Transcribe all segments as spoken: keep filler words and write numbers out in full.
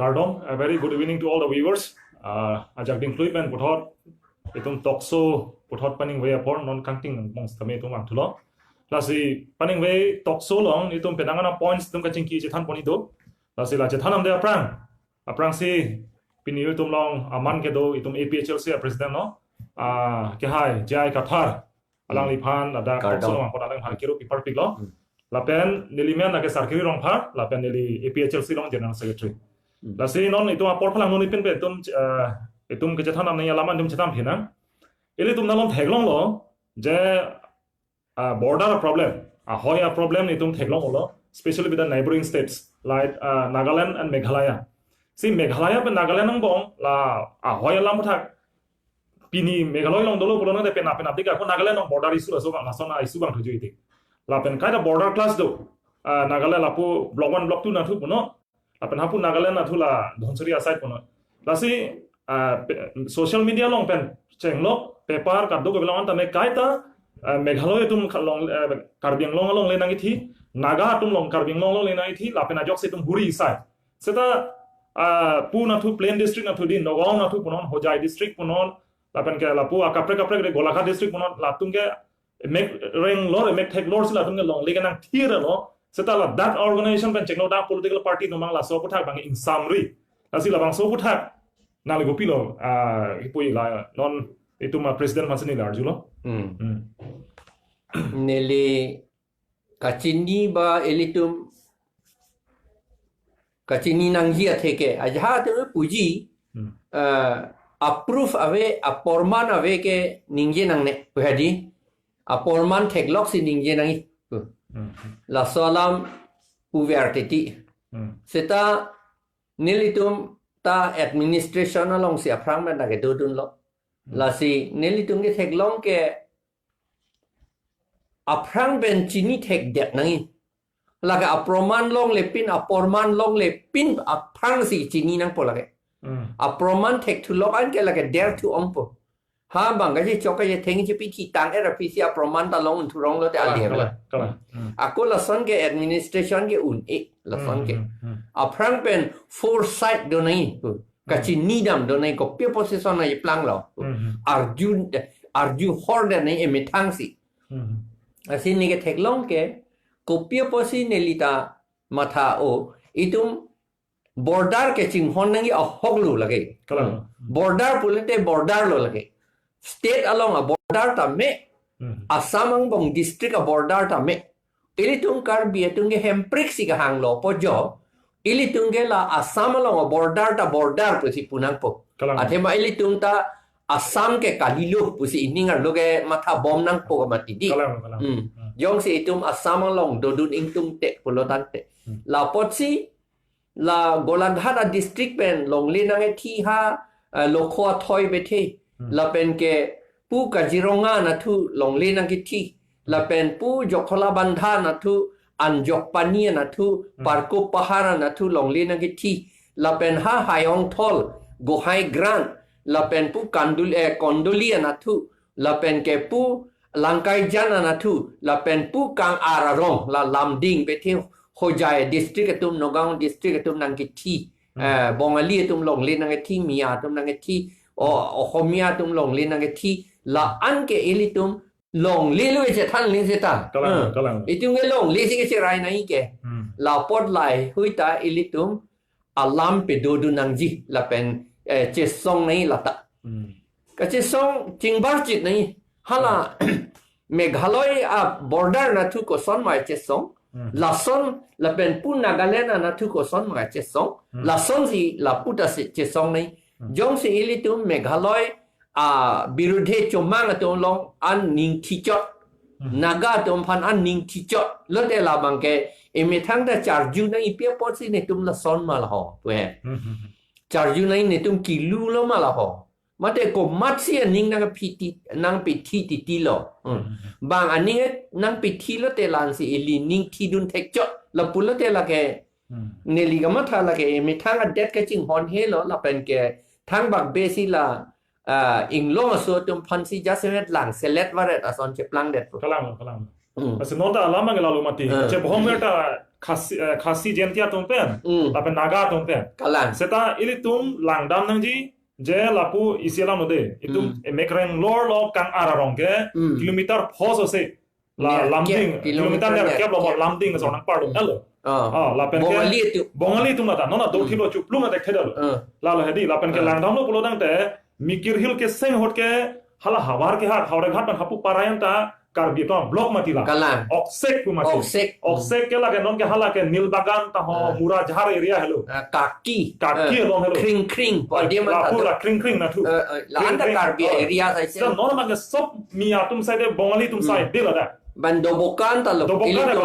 Kardom, a very good evening to all the viewers. Uh, ajak dingklui pen puthot itum talk show puthot paningve apor non kangting mong setame itum vangthulo. Lasi paningve talk show along itum penang ana points itum kachingki chethan pon itum. Lasi la chethan amde aphrang. Aphrangsi pini itum along aman kedo itum A P H L C a president no. Ah, kehai J I Kathar. Alangliphan ladak Kardom. Talk show along apot alangliphan kiru pipar piklo. Hmm. Lapen neli men lake Sarkiri Rongphar, lapen neli A P H L C along general secretary. Hmm. Lasi non itum apor phalang non ipin pen itum, eh, itum kechethan amnang alam an itum chethan phinang. Ilitum nalom theklonglo je, ah, border problem, ahoi a problem itum theklonglo, especially with the neighboring states like, ah, Nagaland and Meghalaya. Si Meghalaya pen Nagaland angbong la ahoi alam athak pini Meghalaya along dolo pulo nang de pen apen apdik ako Nagaland along border issue laso bang lason a issue bang thuju iti. Lapen kaita border clash do. Ah, Nagaland lapu block one, block two nathu puno. Lapen hapu Nagaland nathu la Dhansiri aside puno. Lasi, ah, pe- social media along pen chenglok paper kaduk belong anta me kaita, ah, Meghalaya atum kha- long, ah, Karbi Anglong along le nang ithi, Naga atum along Karbi Anglong along le nang ithi, lapen ajoksi itum huri asai. Seta, ah, pu nathu plain district nathu di Nagaon nathu punon, Hojai district punon, lapen ke lapu akaprek kaprek de Golaghat district punon, latum ke emek reng lor, emek thek lor si latum ke longle kenang thir lo. Seta ladak organization pen chenglo dak political party atum mang laso aputhak bang ingsamri. Lasi labangso aputhak nangli kopilo, ah, ipui la non itum a president aphansi neli arjulo. Hmm. Hmm. Neli kachini ba ilitum kachini nangji atheke. Ajahak atum puji, Hmm. eh, a-proof ave, aporman ave ke ningje nangne. Pu hadi. Aporman theklok si ningje nangji. Hmm. Laso alam puver titi. Hmm. Seta nelitum ta administration alongsi aphrang pen ta kedodunlo. Hmm. Lasi nelitum ketheklong ke aphrang pen chini thekdet nangji. Lake aporman longle pin, aporman longle pin aphrangsi chini nangpo lake. Hmm. Aporman thekthulok anke lake der thu ongpo. Ha bang kaji chok kaji thengji pithi tang era pisi aporman ta long thurong lote Kalang, adia kalang, bela. Kalang. Hmm. Ako lason ke administration ke un-e lason ke. Hmm, hmm, hmm. Aphrang pen foresight do nangji. Kachini dam do nangji, kopi position nangji planglo. Hmm, hmm. Arju, arju hor de nangji emethang si. Hmm. Lasi neli ketheklong ke, kopi pusi neli ta matha o, itum border kechinghon nangji ahok lo lake. Kalang. Border pulote border lo lake. State along a-border tame, Hmm. Assam angbong district a-border tame. Ilitum Karbi atum ke Hemprek si kehanglo pu jo. Ilitum ke la Assam along a-border ta border pusi pu nangpo. Kalang. Athema ilitum ta Assam ke kalilo pusi ining arlo ke matha bom nangpo kamatidi. Kalang, kalang. Hmm. Hmm. Jongsi itum Assam along dodun ingtungte pulo tangte. Hmm. Lapotsi la Golaghat a-district pen longle nangkethi ha, eh, Lokho athoi bethe. Hmm. Lapen ke pu Kaziranga nathu longle nangkethi. Lapen pu Jokholabandha nathu, Anjokpani nathu, Hmm. Parkup Pahar nathu longle nangkethi. Lapen ha Hayongthol, Gohaigrant, lapen pu Kandul, eh, Kondoli nathu, lapen ke pu Langkaijan nathu, lapen pu Kang-ar arong, la Lumding bethe Hojai district atum, Nagaon district atum nangkethi. Hmm. Eh, Bongali atum longle nangkethi, Miya atum nangkethi, o, Ohomia atum longle nangkethi, la-an ke ilitum longle lo chethan le seta. Kalang, Hmm. kalang. Itum ke longle si kecherai nangji ke. Hmm. Lapot lahei ta ilitum alam pedodun nangji lapen, eh, chesong nangji lata. Hmm. Kachesong chingbarchit nangji. Hala Hmm. Meghalaya a-border nathu koson ma chesong. Hmm. Lason lapen pu Nagaland nathu koson ma chesong. Hmm. Lasonsi lapu ta si chesong nangji. Hmm. Jongsi ilitum Meghalaya a-birudhe chomang atum along an ning thichot. Hmm. Naga atum aphan an ning thichot. Lote labang ke emethang ta charju nangji pi apotsi netum lason ma laho. Pu he. Hmm, hmm, hmm. Charju nangji netum kilu lo ma laho. Mate komatsi aning nangpithi, nangpithi titi lo. Hmm. Hmm, hmm. Bang aning nangpithi lote la-ansi ili ning thidun thekchot. Lapu lote lake Hmm. Neli kamatha lake emethang adet kachinghon he lo lapen ke thangbak besi la, ah, inglong aso atum aphansi jasemet lang selet varet ason cheplangdetpo. Kalang, kalang. Hmm. Lasi non ta alam angke lalo mati. Hmm. Chebohom ver ta Khasi, eh, Khasi Jaintia atum pen, Hmm. lapen Naga atum pen. Kalang. Seta ilitum langdam nangji, je lapu isi alam lo de. Itum Hmm. emek renglor lo kang-ar arong ke, Hmm. kilometer pho so se. La Ya, Lumding, kilometer kilometer ner ner kep lo ho kep. Lumding Hmm. asong nangparlo Hmm. elo. Ah. Ah, lapen ke Bongali atum. Bongali atum lata, non Hmm. dothip lo chuplung atek theda lo. Ah. Lalo hedi, lapen ke Ah. langdam lo pulo tangte, Mikir Hill keseng ahut ke, hala Howraghat, Howraghat pen hapu parai anta, Karbi atum block mati la. Kalang. Oksek pu mati. Oksek. Oksek ke lake non ke hala ke Nilbagan ta ho Ah. Murajhar area helo. Ah, Kaki. Kaki Ah, along helo. Kring Kring. Pu adim anta lapu tu. La Kring Kring nathu. Eh, eh, la Kring anta Kring. Karbi Oh. area sai Seta se. Non abang ke sob Miya atum side, Bongali atum Hmm. side de lata. Ban Doboka anta lo. Doboka Ili anta lo.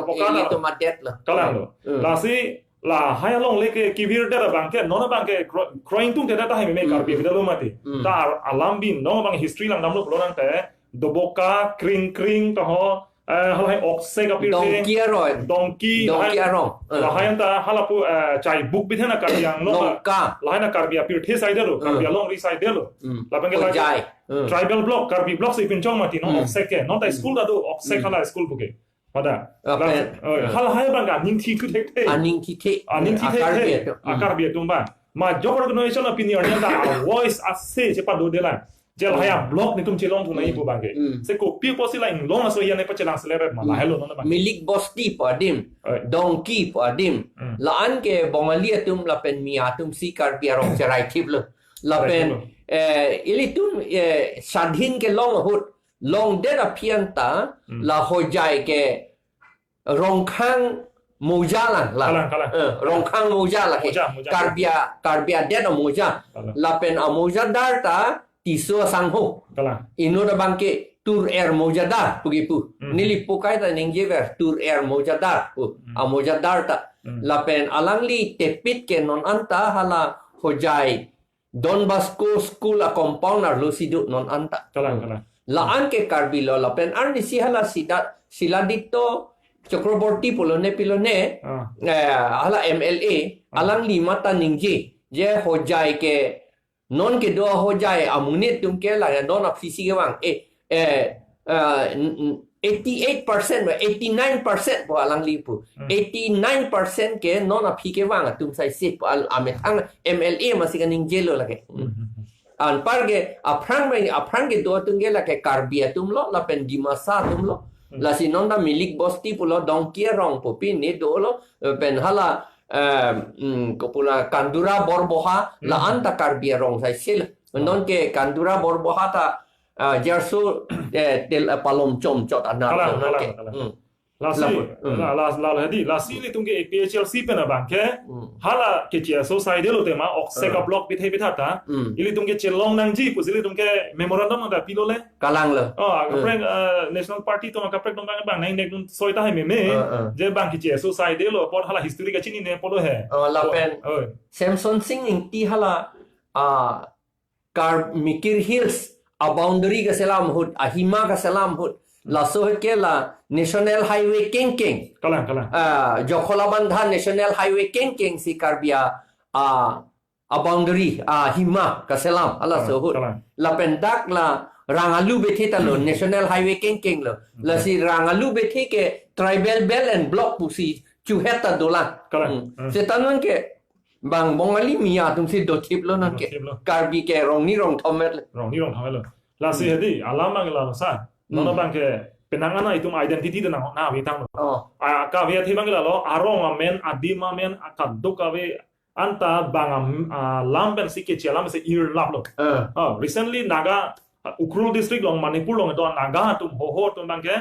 Doboka anta lo. Ili atum adet lo. Kalang lo. Hmm. Lasi lahai along le ke kevir det abang ke, non abang ke kro-, kroidun te ta hai meme Hmm. Karbi avedetlo mati. Hmm. Ta alam bin, non abang history langdam lo pulo tangte, Doboka, Kring Kring ta ho, eh, halahai Oksek apirthe. Dongki arong. Dongki, Dongki lahai, arong. Eh. lahai anta halapu, eh, Chaibuk bithe na Karbi Anglong. Nongka. Lahai na Karbi apirthe side lo, Karbi Eh. alongri side lo. Hmm. Lapen ke Hojai. lagi Eh. tribal block, Karbi block si pinchong mati, non Hmm. Oksek ke. Non ta Hmm. school ta do, Oksek Hmm. hala school puke. Pada. Apa? Las-, oh, Eh. halahai abang ke aning thi thu thekthe. Aning thi the. Aning thi Eh, thekthe. Karbi atum. A Hmm. Karbi atum abang. Majok organization apini arni anta voice ase chepadodelang. Je lahai Hmm. a block netum chelong thu nai Hmm. pu abang ke. Hmm. Se kopi apotsi la inglong aso hian ne pachelang seleret ma, Hmm. lahai lo non abang. Milik Bosti pu adim. Eh. Dongki pu adim. Hmm. La-an ke Bongali atum lapen Miya atum si Karbi arong cherai thip lo. Lapen, Cherai thip lo. eh, ilitum, eh, sadhin kelong ahut, longdet aphi anta, Hmm. la Hojai ke Rongkhang Moja la, la. Kalang, kalang. Eh, Rongkhang Moja la ke. Moja, Moja. Karbi a, Karbi adet amoja. Kalang. Lapen amojadar ta Tisso asangho. Kalang. Inut abang ke Tur Er Mojadar puke pu. Hmm. Neli pukai ta ningjever Tur Er Mojadar pu. Hmm. Amojadar ta. Hmm. Lapen alangli tepit ke non anta hala Hojai Don Bosco School a compound arlo si do non anta. Kalang, kalang. La-an ke Karbi lo lapen arnisi hala Sida, Siladitya Chakraborty pulo ne pilo ne, Ah. eh, hala M L A, Ah. alangli mata ningje, je Hojai ke, non kedo Hojai amonit atum ke la non aphi si kevang, eh, eh, eh, n-, n-, eighty-eight percent, eighty-nine percent pu alangli pu. Hmm. Eighty-nine percent ke non aphi kevang atum sai se pu al-, amethang M L A masi kaningjelo lake. Hmm. Anpar ke aphrang mai, aphrang kedo atum ke lake Karbi atum lo, lapen Dimasa atum lo. Hmm. Lasi non ta Milik Bosti pulo, Dongki arong pu pine dolo, eh, pen hala, eh, mm, kopi la Kandura Borboha, Hmm. la-an ta Karbi arong sai se lo. Hmm. Non ke Kandura Borboha ta, ah, jarso, eh, tel, eh, palom chomchot anak Kalang, non kalang, ke. kalang. Hmm. Lasi, Lapu, hmm. la, la, la, hedi, lasi ilitum ke A P H L C pen abang ke, Hmm. hala keche aso saidelo tema, Oksek Hmm. a block bithe bitha ta, Hmm. ilitum ke chelong nangji, pusi ilitum ke memorandum nangta pilo le. Kalang lo. Oh, Hmm. kaprek, eh, National Party atum kaprek atum abang, abang nang nek dun soi ta hai meme, Hmm, hmm. je abang keche aso saidelo, apot hala history kachinine pulo he. Oh, lapen Oh, oh. Semson Sing Ingti hala, ah, Kar Mikir Hills a boundary kaselam ahut, ahima kaselam ahut, laso ke la National Highway kengkeng. Kalang, kalang. Ah, Jakhalabandha National Highway kengkeng si Karbi a, a, a boundary, ahima kaselam, halaso Kalang, ahut. kalang. Lapen dak la Rangalu bethe ta lo, National Highway kengkeng lo. Hmm. Lasi Rangalu bethe ke tribal belt and block pusi chuhet ta dolang. Kalang. Hmm. Hmm. Seta non ke bang Bongali Miya atum si dothip lo non ke. Dothip lo. Karbi ke rong ni rong thom et le. Rong ni rong thom et lo. Lasi Hmm. hedi, alam abang lalo sa. Hmm. Non abang ke penang ana itum identity de nang na ave tang lo. Oh. A, kave athe abang lalo, arong amen, adim amen, akaduk ave anta bang am, ah, lam pen si keche alam si irlap lo. Eh. Oh, recently Naga, ah, Ukhrul district along, Manipur along do Naga atum hoho atum abang ke,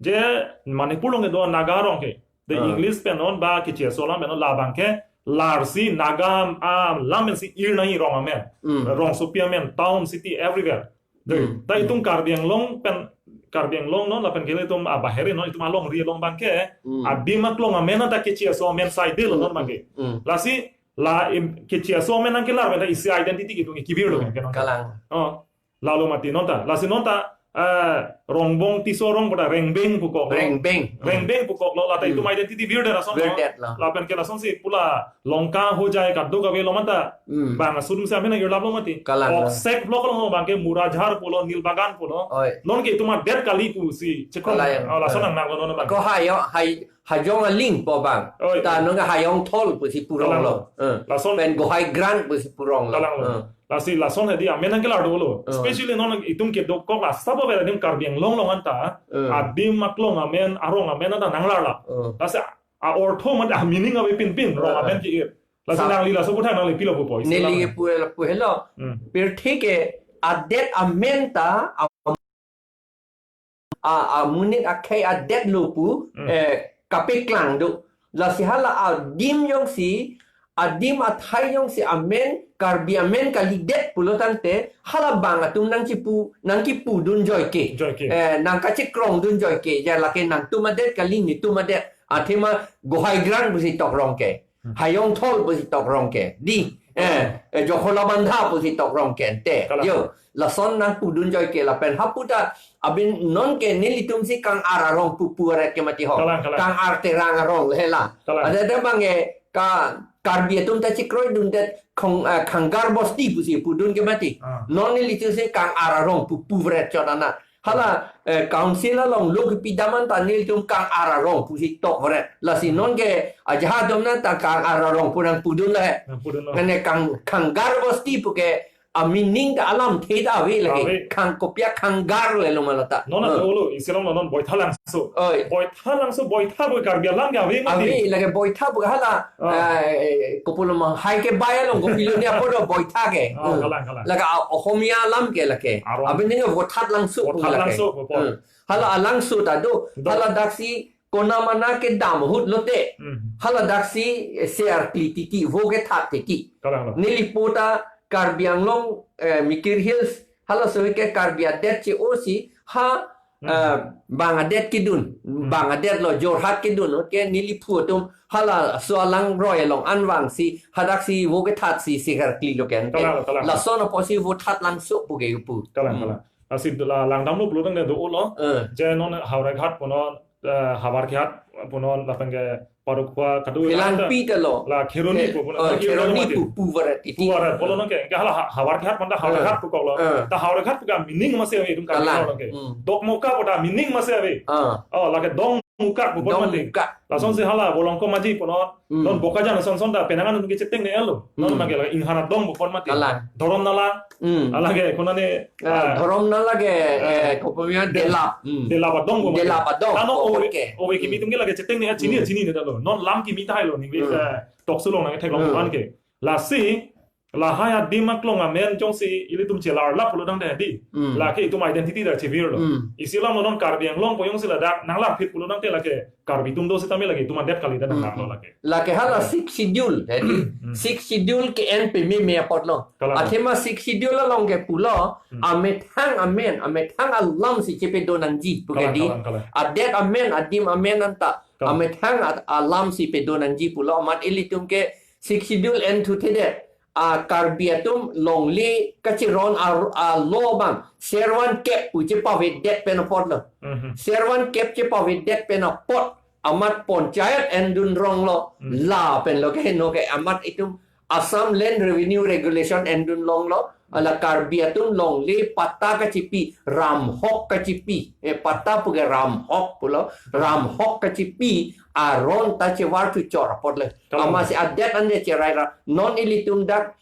je Manipur along do Naga arong ke. The Ah. English pen non ba keche aso alam pen non labang ke larsi Naga, ah, lam pen si ir nangji rong amen. Mm. Rongsopi amen, town, city, everywhere. Dei, Mm. ta itum Karbi Anglong pen, Karbi Anglong non lapen ke ilitum abahere non itum alongri along abang ke, Mm. adim aklong amen ta keche aso amen saidelo non abang ke. Mm. Lasi la im, keche aso amen nangkelar pen ta isi identity itum kevir lo Mm. ke non. Kalang. Oh. Lalo mati non ta. Lasi non ta, eh, Rongbong Tisso arong pu ta Rengbeng pukok lo. Rengbeng. Rengbeng pukok lo, lata Hmm. itum identity virdet ason lo. Virdet lo. Lapen ke lasonsi pu la Longka Hojai kadokave lo mata. Hmm. Bang ason si amen irlap lo mati. Kalang lo. Oksek block lo bang ke Murajhar pulo, Nilbagan pulo. Oi. Non ke itum adet kali pusi chekrong. Kalang. Oh, lason Hmm. nang nang lo non bang. Ko hayo, hay, Hajong aling po bang. Oi. Ta nonke Hayong Thol pusi purong Kalang lo. lo. Eh. Lason Pen Gohai Grang pusi purong lo. Kalang lo. Eh. Lasi lason hedi amen nang kelar dolo. Eh. Especially non itum kedokok la sabo bela dim Karbi Anglong along anta. Eh. Adim aklong amen, arong amen anta nanglar la. Eh. Lasi a-ortho man a-meaning ave pinpin, rong Eh. amen ke-ir. Lasi Sa- nangli laso puthak nangli pilo pupo. Isi Neli alam. pu, pu helo. Hmm. Pirthe ke adet amen ta a, amonit akhei adet lo pu, Hmm. eh, kapeklang do. Lasi hala adim jongsi, adim athai jongsi amen, Karbi amen kalidet pulo tangte, hala bang atum nangchipu, nangkipudun joike. Joike. Eh, nangkachekrongdun joike. Ja lake nangtum adet kali, netum adet. Athema Gohai Grang pusi tokrong ke. Hmm. Hayong Thol pusi tokrong ke. Di. Eh, eh, Jokhola Bandha pusi tokrong ke ante. Kalang. Yo, lason nangpudun joike lapen hapu ta abin nonke nelitum si Kang-ar arong pupu aret ke mati ho. Kalang, kalang. Kang-ar Terang arong le la. Kalang. Ada ada bang eh ka Karbi atum ta chekroidundet Khong, eh, Khangar Bosti pusi pudun ke mati. Ah. Non nelitum si Kang-ar arong pupu aret chot ana. Hala, eh, council along lo kepidam anta nelitum Kang-ar arong pusi tok vret. Lasi nonke ajahak atum nang ta Kang-ar arong pu nangpudun la he. Nangpudun lo. Mane Kang, Khangar Bosti puke a-meaning ta alamthe ta ave lake. Ave. Khang kopi a Khangar le lo ma lata. Non Hmm. ave lo, isi along non Boithalangso. Oi. Boithalangso, Boitha pu Karbi alam ke ave mati. Ave, lake Boitha pu hala Ah. Eh, kopulo ma hai ke bai along kopilo ni apo do Boitha ke. Ah, Hmm. kalang, kalang. Lake a-, Ohomia alam ke lake. Arong. Abin ni Vothatlangso pu lake. Vothatlangso pu po. Hmm. Hala alangso ta do. Do. Hala daksi kona mana kedam ahut lote. Hmm. Hala daksi, eh, se arkli titi, vo kethat titi. Kalang lo. Neli po ta Karbi Anglong, eh, Mikir Hills, halaso ke Karbi adet che-o si, ha Hmm. eh, bang adet kedun, Hmm. bang adet lo Jorhat kedun, ke neli phu atum halaso alangroi along anvang si, hadak si vo kethat si, se arkli lo ke ante. Kalang, kalang. Lason apotsi Vothatlangso puke pu. Kalang, Hmm. kalang. Lasi la langdam lo pulo tangte do-o lo. Eh. Je non Howraghat punon, eh, Howraghat punon lapen ke Parokhowa kadu Phelangpi ta lo. La Kheroni Khe-, pu punon. oh, Kheroni Kheroni mati. pu, pu vret titi. Pu vret pulo non ke. Ke hala ha-, Howraghat manda Eh. Howraghat pukok lo. Eh. Ta Howraghat puka meaning masi ave itum Kalang. Kalang lo ke. Hmm. Dokmoka pu ta meaning masi ave. Ah. Oh, lake Dongmukak pu pon mati. Dongmukak. Lasonsi hala Volongkom Aji punon. Hmm. Non Bokajan son son ta penang an ke cheteng ne lo. Non Hmm. mangke lake Inghan Adong pu pon mati. Kalang. Dhoromnala. Hmm. Alage konane, Ah, ah, Dhoromnala ke, ah, eh, kopomia Del-, Delap. Hmm. Delap Adong pu mati. Delap Adong, Tano kopon ove, ke. ove kimi Hmm. tum ke lake cheteng ne chini, Hmm. chini ne ta lo. Non lam kimi tahai lo ni, Hmm. eh, tokso long nang theklong Hmm. pan ke. Lasi, lahai adim aklong amen jongsi ilitum chelar lap pulo tangte di. Hmm. Lake itum identity ta chevir lo. Hmm. Isi alam lo non Karbi Anglong po jongsi ladak nanglar phit pulo tangte lake Karbi atum do sitame lake itum adet kali ta nang Hmm. nang lo lake. Lake hala Hmm. Sixth Schedule, eh, di. Hmm. Sixth Schedule ke-en pememe apot lo. Kalang. Athema Sixth Schedule along ke pulo, Hmm. amethang amen, amethang alam si chepedo nangji, puke Kalang, di. kalang, kalang. Adet amen, adim amen anta, Kalang. amethang at-, alam si pedo nangji pulo, amat ilitum ke Sixth Schedule en thu thedet. A Karbi atum longle kachiron a, a law bang, servan kep pu chepavedet pen apot lo. Mhm. Servan kep chepavedet pen apot, amat panchayat endun rong lo, Hmm. lapen lo ke heno ke amat itum Assam Land Revenue Regulation endun long lo, hala Karbi atum longle patta kachipi, ramhok kachipi, eh, patta puke ramhok pulo, ramhok kachipi, aron ta chevar thu chor apot le. Kalang. Amatsi adet ande cherai ra, non ilitum dak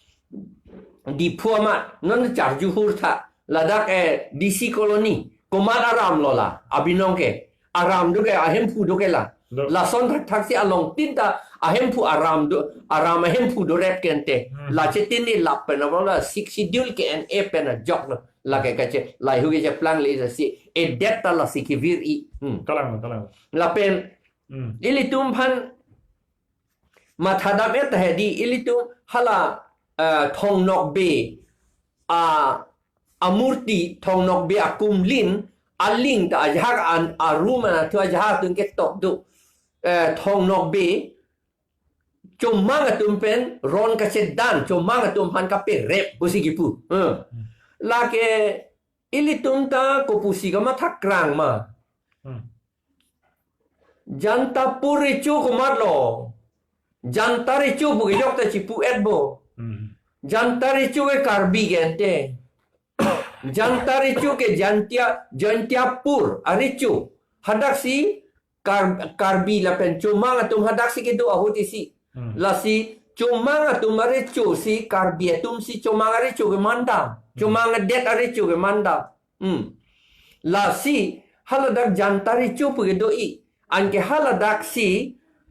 Diphu amat, non Charjuhur tha, ladak, eh, D C Colony, komat aram lo la, abinong ke, aram do ke, ahemphu do ke la. Do. Lason thakthak si along tin ta, ahemphu aram do, aram ahemphu do rep ke ante. Hmm. La chetin ni lap pen abo la Sixth Schedule ke-en-e pen ajok lo. Lake kache, lahei hu ke cheplang le si, edet ta lasi kevir-i. Hmm. Kalang, kalang. Lapen, Hmm. ilitum aphan, mathadam et he di ilitum hala, eh, Thongnokbe, a, amurti Thongnokbe akumlin, aling ta ajahak an, arum an athu ajahak atum ketok do. Eh, Thongnokbe, chomang atum pen, ron kachedan, chomang atum aphan kaperep, pusi kipu. Eh. Hmm. Lake, ilitum ta kopusi kamathakrang ma. Hmm. Jantapur recho komatlo. Janta recho pu kejok ta chipu-et bo. Hmm. Janta recho ke Karbi ke ante. Janta recho ke Jantia, Jantiapur arecho. Hadaksi Kar-, Karbi lapen Chomang atum hadaksi kedo ahut isi. Hmm. Lasi Chomang atum arecho si Karbi atum si Chomang arecho kemandam. Hmm. Chomang adet arecho kemandam. Hmm. Lasi haladak Janta recho pu kedo-i. Anke haladaksi,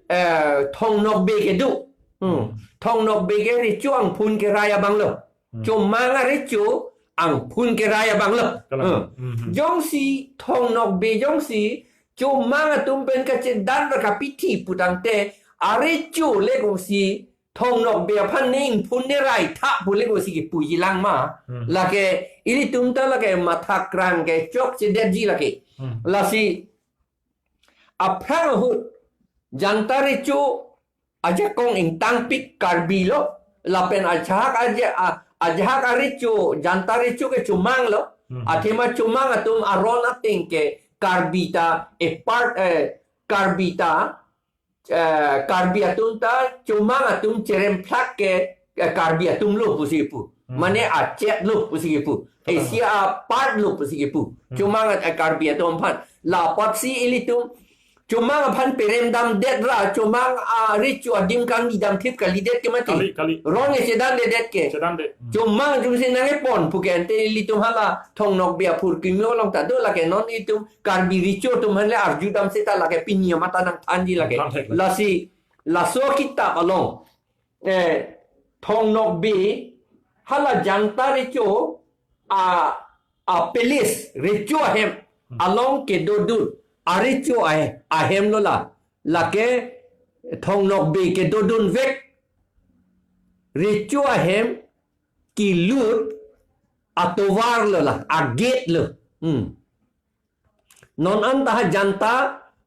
eh, Thong Nokbe kedo. Hmm. Hmm. Thong Nokbe ke recho angphun kerai abanglo. Hmm. Chomang arecho angphun kerai abanglo. Kalang. Hmm. Hmm, hmm. Jongsi Thong Nokbe jongsi Chomang atum pen kachedan ra kapithi putangte arecho le kosi Thong Nokbe aphan ne ingphun ne rai tha pu le kosi kipuji lang ma. Hmm. Lake ilitum ta lake mathakrang ke chokchedetji lake. Hmm. Lasi aphrang ahut Janta recho ajakong ingtangpik Karbi lo, lapen ajahak aja-, a-, ajahak arecho, Janta recho ke Chomang lo, Mhm. athema Chomang atum aron ateng ke Karbi ta, a part, eh, Karbi ta, eh, Karbi atum ta, Chomang atum cheremphlak ke, eh, Karbi atum lo pusi pu. Mhm. Mane achet lo pusi pu. Kalang. Asia a part lo pusi pu. Mhm. Chomang at-, eh, Karbi atum aphan. Lapotsi ilitum Chomang aphan perem damdet ra, Chomang arecho adim kangni damthip kalidet ke mati. Kali, kali. Rong e chedandedet ke. Chedande. Hmm. Chomang jumsi nangkepon pu ke ante ilitum hala Thong Nokbe aphurkimo along ta do lake non itum Karbi recho atum aphan le arjudam seta lake pini amat ta nangthanji lake. Nangthan lake. Lasi, laso akitap along. Eh, Thong Nokbe hala Janta recho a, a palace recho ahem Hmm. along kedodun arecho ahe-, ahem lo la. Lake Thong Nokbe kedodun vek recho ahem kilut atovar lo la, agate lo. Hmm. Non anta ha Janta,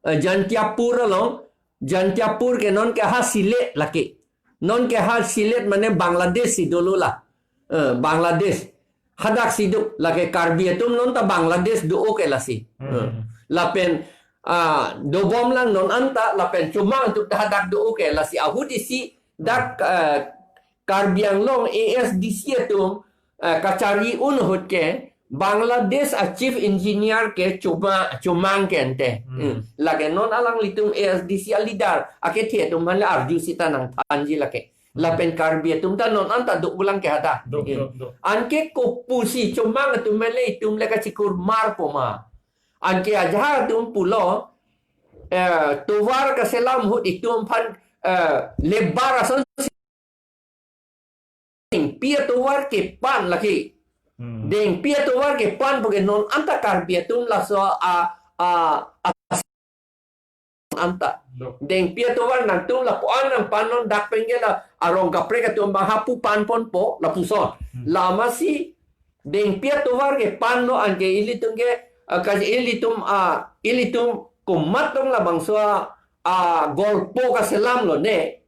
eh, Jantiapur along, Jantiapur ke non ke ha Sylhet lake. Non ke ha Sylhet mane Bangladesh si dolo la. Eh, Bangladesh. Hadaksi do lake Karbi atum non ta Bangladesh do-o ke lasi. Hmm. Eh, lapen, ah, dobom lang non anta lapen Chomang atum ta hadak do-o ke lasi ahut isi dak, eh, Karbi Anglong A S D C atum, eh, kachari un ahut ke Bangladesh a chief engineer ke Choma-, Chomang ke ante. Hmm. Hmm. Lake non alanglitum A S D C a leader akethe atum aphan le arju seta nangthanji lake. Hmm. Lapen Karbi atum ta non anta do-o lang ke hadak. Do, Hmm. do, do. Anke kopusi Chomang atum aphan le itum le kachikur mar po ma. Anke ajahak atum pulo, eh, tovar kaselam ahut itum aphan, eh, labour ason dengpi atovar kepan lake. Hmm. Dengpi atovar kepan pu ke non anta Karbi atum laso a, a, a, anta. Dok. Dengpi atovar nangtum lapu-an nangpan non dak pen ke la arong kaprek atum abang hapu panponpo lapuson. Hmm. Lasi dengpi atovar kepan lo anke ilitum ke, ah, ka ilitum, ah, ilitum komat tong labangso a, ah, golpo kaselam lo ne.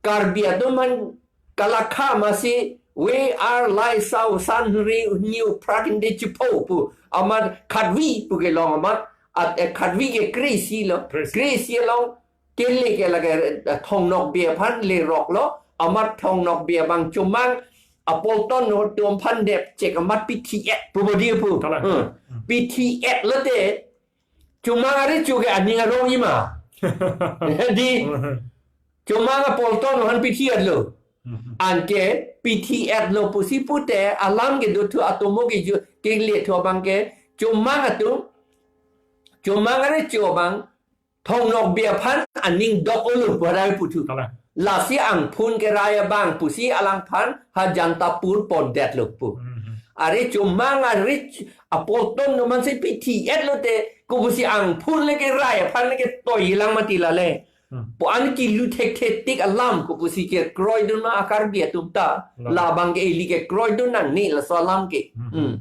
Karbi atum aphan kalakha masi we are like sau san ri new prakin de chipo pu. Amat khatvi pu kelong amat at, eh, khatvi ke kre-isi lo. Kre-isi. Kre-isi along kele ke lake, eh, Thong Nokbe aphan lerok lo. Amat Thong Nokbe abang Chomang apolton atum aphan dep chek amat pithi-et pu bodi pu. Kalang. Hmm. Hmm. Pithi-et lote Chomang arecho ke aning arong ima. Di. Hmm. Chomang apolton aphan pithi-et lo. Hmm. Anke pithi-et lo pusi pute alam kedothu atomo ke ju, kele thu abang ke Chomang atum, Chomang arecho abang Thong Nokbe aphan aning dok-o lo pu rai puthu. Kalang. Lasi angphun kerai abang pusi alangphan ha Jantapur pondet lo pu. Hmm. Are Chomang are ch-, apolton atum aphan si pithi-et lote kopusi angphun le kerai aphan le ketoi lang mati la le. Hmm. Pu an kilu thekthe tik alam kopusi kekroidun ma a Karbi atum ta. Kalang. Labang ke ili kekroidun nangne laso alam ke. Hmm. Hmm.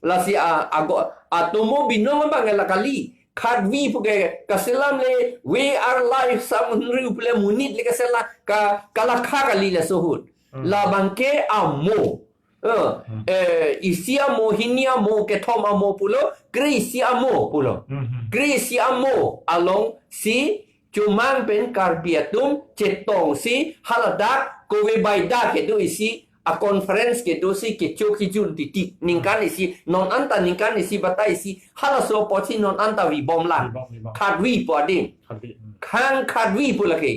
Lasi a, ago, atomo binong abang la kali. Khatvi pu ke kaselam le, we are life, sam hynri pu le monit le kaselam ka, kalakha kali laso ahut. Hmm. Labang ke amo. Eh, Hmm. eh, isi amo, hini amo, kethom amo pulo, kre-isi amo pulo. Hmm, hmm. Kre-isi amo alongsi chomang pen Karbi atum chetongsi haladak kove baida kedo isi a-conference kedosi kecho kejun titi. Ningkan isi, non anta ningkan isi batai isi, halaso apotsi non anta vibomlang. Vibom, vibom. Khatvi pu adim. Khatvi. Hmm. Khang khatvi pu lake.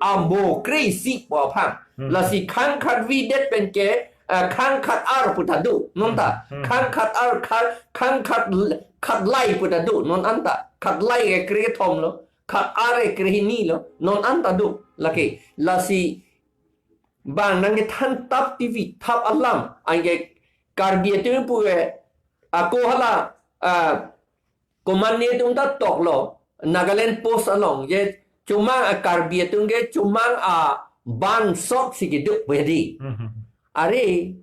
Amo kre-isi pu aphan. Hmm. Lasi khang khatvi det pen ke, eh, khang khat-ar pu ta do. Non ta. Hmm. Khang khat-ar, khat, khang khat, khatlai pu ta do. Non anta. Khatlai ke kre-thom lo. Khat-ar ke kre-hini lo. Non anta do. Lake. Lasi bang nangkethan thap T V, thap alam, anke Karbi atum pu ke, ako hala, ah, komatne atum ta toklo, Nagaland Post along, je chomang a-Karbi atum ke chomang a-bansot si kedo pu hedi. Mhm. Are,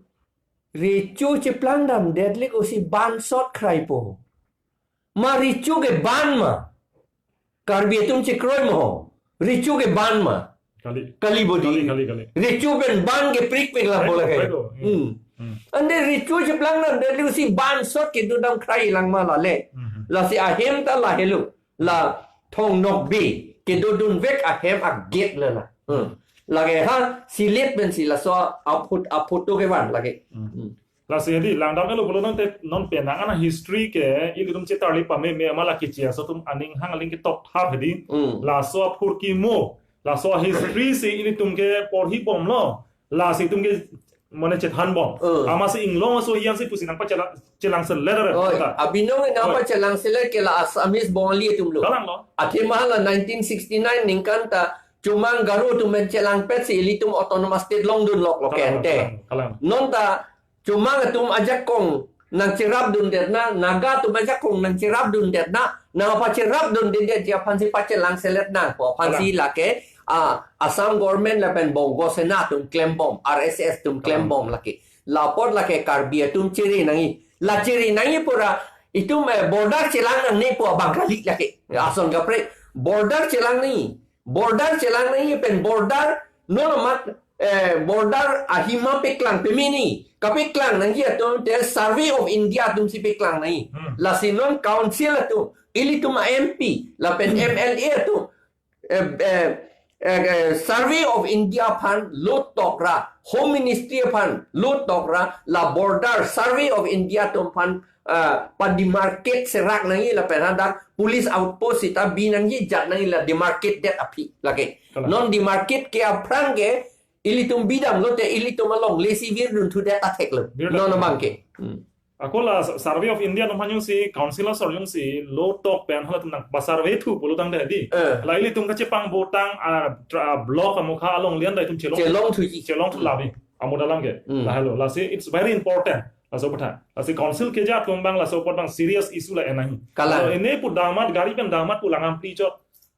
recho cheplang damdet le kosi bansot kraipo. Ma recho ke ban ma? Karbi atum chekroi ma ho? Recho ke ban ma? Kali. Kali bodi. Kali, kali, kali. Recho pen ban ke prik prik lang Kali, bola kai. kali. Hmm. Hmm. Ante recho cheplang damdet le kosi bansot kedo dam krailang ma lale. Hmm. Lasi ahem ta lahelo. La Thong Nokbe kedodun vek ahem a-gate le la. Hmm. Lake ha, silet pensi laso a-phot-, a-photo kevan lake. Hmm. Hmm. Lasi hedi, langdam elo pulo nang te, non penang ana history ke, ilitum chetarli pameme, ama la kichi aso atum aning hang aling ketok thap hedi. Hmm. Laso aphurkimo, laso history si ilitum ke porhibomlo, lasi itum ke mane chethanbom. Hmm. Amatsi inglong aso hian si pusi nangpachelang, chelang selet re, Oh, ta. abinong nang Oh. pachelang selet ke la Assamese Bongali atum lo. Kalang lo. Athema la nineteen sixty-nine ningkan ta chomang Garo atum pen chelangpet si ilitum autonomous state longdun lok lo Kalang, kente. kalang, kalang. Non ta chomang atum ajakong nangcherapdundet na, Naga atum ajakong nangcherapdundet na, nangpacherapdundet ji aphansi pachelang selet nangpo aphansi Kalang. lake, ah, Assam government lapen Bongo Sena atum klembom, R S S atum Kalang. klembom lake. Lapot lake Karbi atum chere nangji. La chere nangji pura itum, eh, border chelang nangne pu abang kali lake. Ason kaprek border chelang nangji. Border chelang nangji pen border non amat, eh, border ahima paklang peme nangji. Kapaklang nangji atum te Survey of India atum si paklang nangji. Hmm. Lasi non council atum, ilitum a-M P, lapen M L A atum, eh, eh, eh, eh, Survey of India aphan lo tokra, Home Ministry aphan lo tokra, la border Survey of India atum aphan, ah, pa-demarcate serak nangji lapen hadak police outpost sita bi nangji jat nangji la demarcate det aphi lake. Kalang. Non demarcate ke aphrang ke ilitum bidam lote ilitum along lesi virdun thu det athek lo. Virdun. Non abang ke. Hmm. Ako la Survey of India atum aphan jongsi, council asor jongsi, lo tok pen halatum nangpasurvey thu pulo tangte di. Eh. La ilitum kachepang botang, ah, tra-, ah, block amokha along lian da itum chelong. Chelong thuji. Chelong thu Hmm. labi. Amudal abang ke. Hmm. Lahelo. Lasi it's very important. Laso aphuthak. Lasi council keja atum abang laso apot abang serious issue la en nangji. Kalang. Laso ene pu damat, gari pen damat pu langam plichot.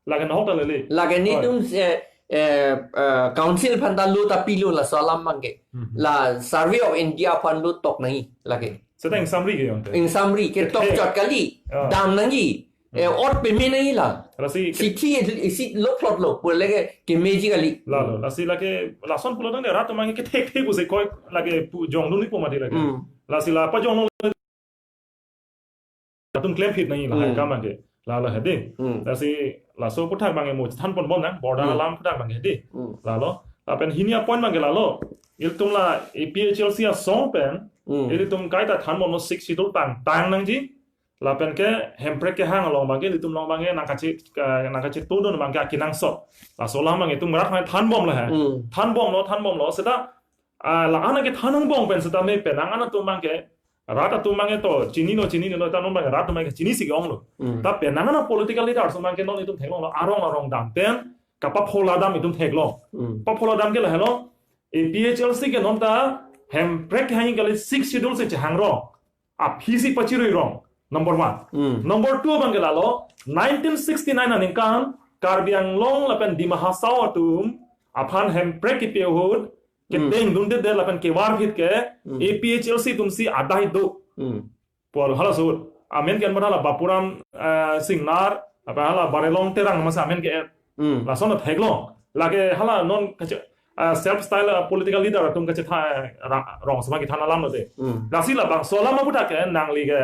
Lake nahok ta lele. Lake Oi. netum, eh, eh, eh, council aphan ta lo ta pilo laso alam abang ke. Hmm. La Survey of India aphan lo tok nangji lake. Seta ingsamri ke yonte. Ingsamri ke Kethe. tok chot kali. Ah. Dam nangji. Eh, Hmm. ot peme nangji la. Lasi ke- Sithi isi lo plot lo. Pule ke kemeji kali. Lalo. Lasi lake lason pulo tangte rat atum abang ke thek thek pusi koi lake pu jongdun ni pu mati lake. Hmm. Lasi la pajonglo atum klem phit nangji lahai Hmm. kam abang ke. Lalo hedi. Hmm. Lasi laso aphuthak abang ke mo thanponbom nang, border Hmm. alam aphuthak abang ke hedi. Hmm. Lalo. Lapen hini a-point abang ke lalo. Ilitum la A P H L C asong pen. Hmm. Ilitum kaita thanbomlo Sixth Schedule tang, tang nangji. Lapen ke Hemprek kehang along abang ke, ilitum along abang ke nangkache-, eh, nangkachetongdun abang ke akenangsot. Laso alam abang ke itum rat abang thanbomlo he. Hmm. Thanbomlo, thanbomlo. Seta, ah, la-an kethan angbong pen seta me penang an atum abang ke, rat atum abang ke to, chinilo, chinilo, ta non abang rat atum abang ke chinisi ke-onglo. Hmm. Ta penang an political leader atum abang ke non itum theklonglo, arong arong dam pen, kapaphola dam itum theklong. Hmm. Paphola dam ke lahelo, A P H L C ke non ta, Hemprek kehang kali Sixth Schedule si chehang rong. Aphisi pachirui rong. Number one. Hmm. Number two abang ke lalo, nineteen sixty-nine aningkan, Karbi Anglong lapen Dima Hasao atum, aphan Hemprek kipi ahut, Hmm. kedengdunde det lapen kevar phit ke, Hmm. A P H L C atum si adai do. Hmm. Puar halaso ahut. Amen ke anbana la Bapuram, eh, Singnar, apa hala Barelong Terang masa amen ke. Hmm. Lason theklong. Lake hala non kache-, uh, self style uh, political leader atum kachethan ra- rong sama kethan alam lote. Hmm. Lasi labangso alam aphuthak ke nangli ke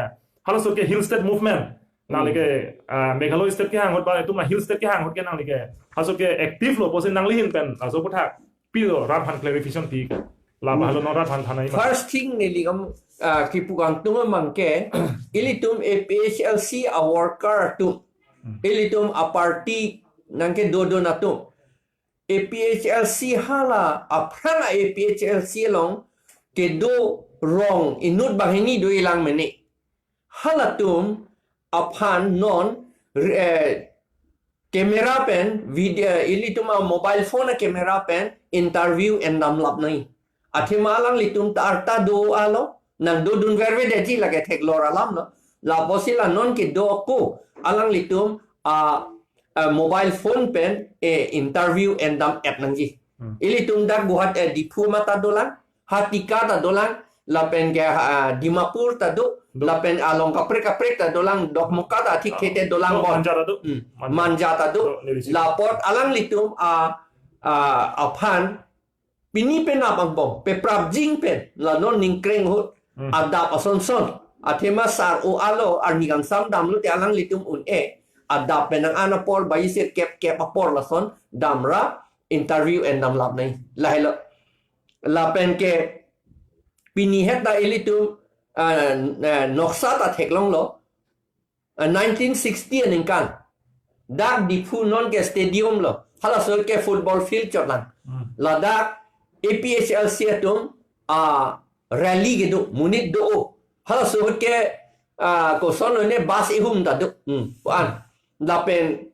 halaso ke hill state movement. Nangli ke uh, Meghalaya state kehang ahut ba itum hill state kehang ahut ke nangli ke halaso ke active lo pusi nangli ahin pen laso aphuthak pilo rat aphan clarification pi ke. Laba halo non rat aphan thanai ma. First thing neli kam uh, kipu kangtung amang ke ilitum A P H L C a worker atum, ilitum a party nangkedodun atum, A P H L C hala aphrang a A P H L C along kedo rong inut banghini do-ilang mene. Halatum aphan non eh, camera pen video, ilitum a mobile phone a camera pen interview endam lap nai. Athema alanglitum ta arta do alo, nangdodun verve detji lake theklor alam lo. Lapusi la non kedo ako alanglitum a, a mobile phone pen eh, interview endam et nangji. Hmm. Ilitum dak Guwahati, eh, Diphu mata dolang, ha Tika ta dolang, lapen ke ah, Dimapur ta do, do, lapen along kaprek kaprek ta dolang, Dokmoka ta thik thete dolang do, bon. Manja ta do. Hmm. Manja. Manja ta do. Do, neli si. Lapot alanglitum a, a aphan pini penap angbong peprapjin pen la non ningkreng ahut. Hmm. Adap asonson. Athema sar o alo arni kangsam damlote alanglitum un-e. Adap pen nang-an apor baisir kep kep apor lason damra interview endam lap nai. Lahelo. Lapen ke pini het ta ilitum ah, ah, noksa ta theklonglo. Ah, nineteen sixty aningkan. Dak Diphu non ke stadium lo. Halaso ke football field chotlang. Hmm. Ladak A P H L C atum ah, rally kedo, monit do. Halaso ahut ke ah, koson lo ne bus ihum ta do. Hmm. Pu-an. Lapen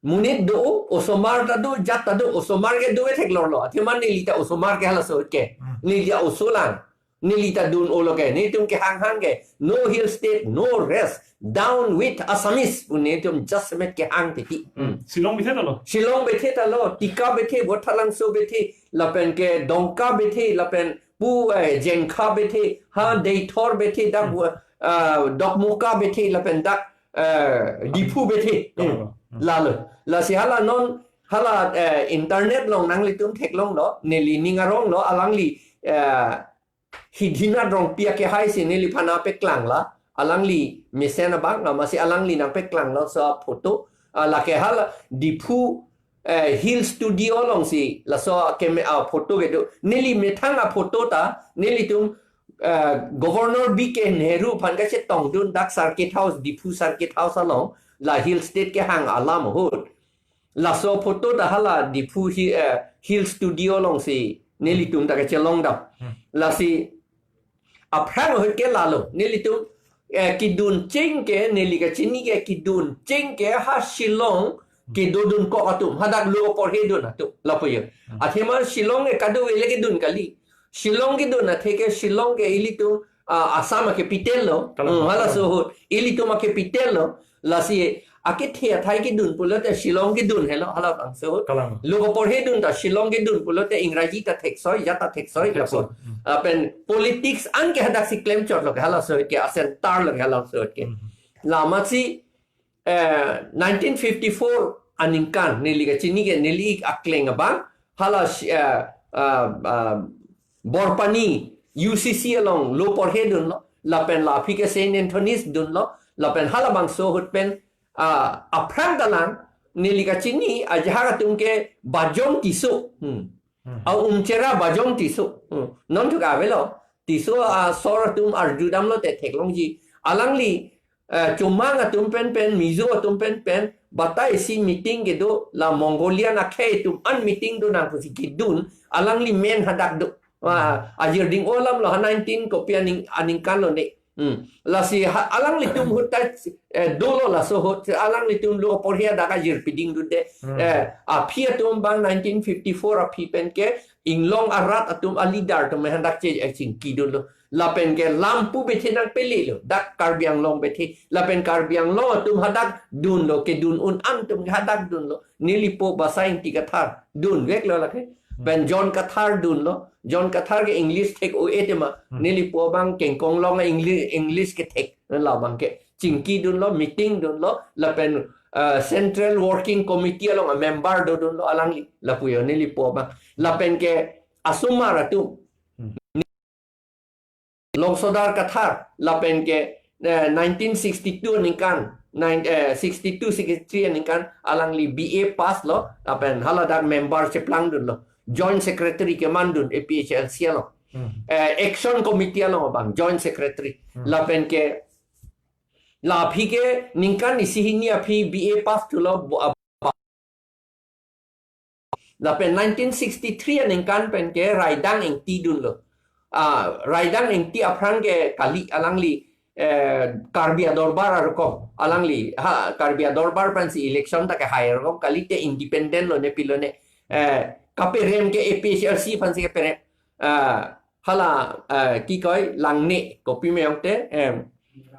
monit do, osomar ta do, jat ta do, osomar ke do-e theklor lo. Athema neli ta osomar ke halaso ahut ke. Hmm. Neli ta osolang. Neli ta dun-olo ke. Netum kehang hang ke. No hill state, no rest. Down with Assamese. Pu netum jasemet kehang titi. Hmm. Shillong bethe ta lo. Shillong bethe ta lo. Tika bethe, Vothatlangso bethe. Lapen ke Dongka bethe. Lapen pu eh, Jengkha bethe. Ha, Deithor bethe. Dak ah, Dokmoka bethe. Lapen dak eh, Diphu bethe. Hmm. Hmm. Lalo. Lasi hala non hala eh, internet along nanglitum theklonglo. Neli ning aronglo. Alangli eh, Hidhinat Rongpi akehai si neliphan nangpeklang la, alangli mesen abang, amatsi alangli nangpeklang laso aphoto, ah, lake hala Diphu eh, Hill Studio alongsi laso keme aphoto kedo. Neli methang aphoto ta, nelitum eh, Governor B K Nehru aphan kachetongdun dak Circuit House, Diphu Circuit House along, la Hill State kehang alam ahut. Laso photo ta hala Diphu hi, eh, Hill Studio alongsi nelitum ta kachelong dam. Hmm. Lasi aphrang ahut ke lalo. Nelitum eh, kedun cheng ke, neli kachini ke kedun cheng ke ha Shillong kedodun kok atum. Hadak lo porhe dun atum. Lapu yo. Hmm. Athema Shillong ke kadokave le kedun kali. Shillong kedun athe ke Shillong ke ilitum ah, Assam a capital lo. Kalang. Hmm, halaso ahut. Ilitum a capital lo. Lasi akethe athai kedun pulote Shillong kedun helo halabangso ahut. Kalang. Lo porhe dun ta Shillong kedun pulote Ingraji ta theksoi, jat ta theksoi, theksoi. Lapu. Hmm. Lapen politics an ke hadak si klemchot lo ke halaso ahut ke, a center lo ke halaso ahut ke. Hmm. Amatsi eh, nineteen fifty-four aningkan neli kachini ke neli akleng abang hala si- eh, ah, ah, Borpani U C C along lo porhe dunlo, lapen la aphi ke Saint Anthony's dunlo, lapen halabangso ahut pen ah, aphrang ta lang neli kachini ajahak atum ke Bajong Tisso. Hmm. Hmm. A umchera Bajong Tisso. Hmm. Non thuk avelo. Tisso asor atum arju damlote theklongji. Alangli eh, Chomang atum pen pen, Mizo atum pen pen, batai si meeting kedo, la Mongolian akhei atum an meeting do nang pusi kedun, alangli men hadak do. Wah, ajir ding-o alam lo ha nineteen kopi aning, aningkan lo ne. Hmm. Lasi ha, alanglitum ahut ta eh, dolo laso ahut, alanglitum lo porhe hadak ajir piding dunde. Hmm. Eh, aphi atum abang nineteen fifty-four aphi pen ke, inglong arat atum a leader atum hadak che eh, chingki dunlo. Lapen ke lam pu bethe nangpele lo. Dak Karbi Anglong bethe. Lapen Karbi Anglong atum hadak dunlo, kedun un an atum hadak dunlo. Neli po Basa Ingti Kathar dunveklo lake. Hmm. Pen John Kathar dunlo. John Kathar ke English thek-o-e tema. Hmm. Neli po abang Kengkong along English, English kethek. Labang ke chingki dunlo, meeting dunlo. Lapen eh, Central Working Committee along a member do dunlo alangli. Lapu yo neli po abang. Lapen ke asomar atum. Hmm. Longsodar Kathar, lapen ke, eh, nineteen sixty-two aningkan, nine, eh, sixty-two sixty-three aningkan, alangli B A pass lo, lapen haladak member cheplangdunlo. Joint Secretary kemandun A P H L C along. Hmm. Eh, Action Committee along abang, Joint Secretary. Hmm. Lapen ke, la aphi ke, ningkan isi hini aphi B A pass thulo, bo-, Lapen nineteen sixty-three aningkan pen ke Raidang Engti dunlo. Ah, Raidang Engti aphrang ke kali alangli, eh, Karbi Adorbar arukom alangli, ha, Karbi Adorbar pensi election ta kehai arukom, kalite independent lone pilone, eh, kaperem ke A P H L C pensi kaperem. Ah, hala, eh, ki koi Langne, kopi meyong te, em,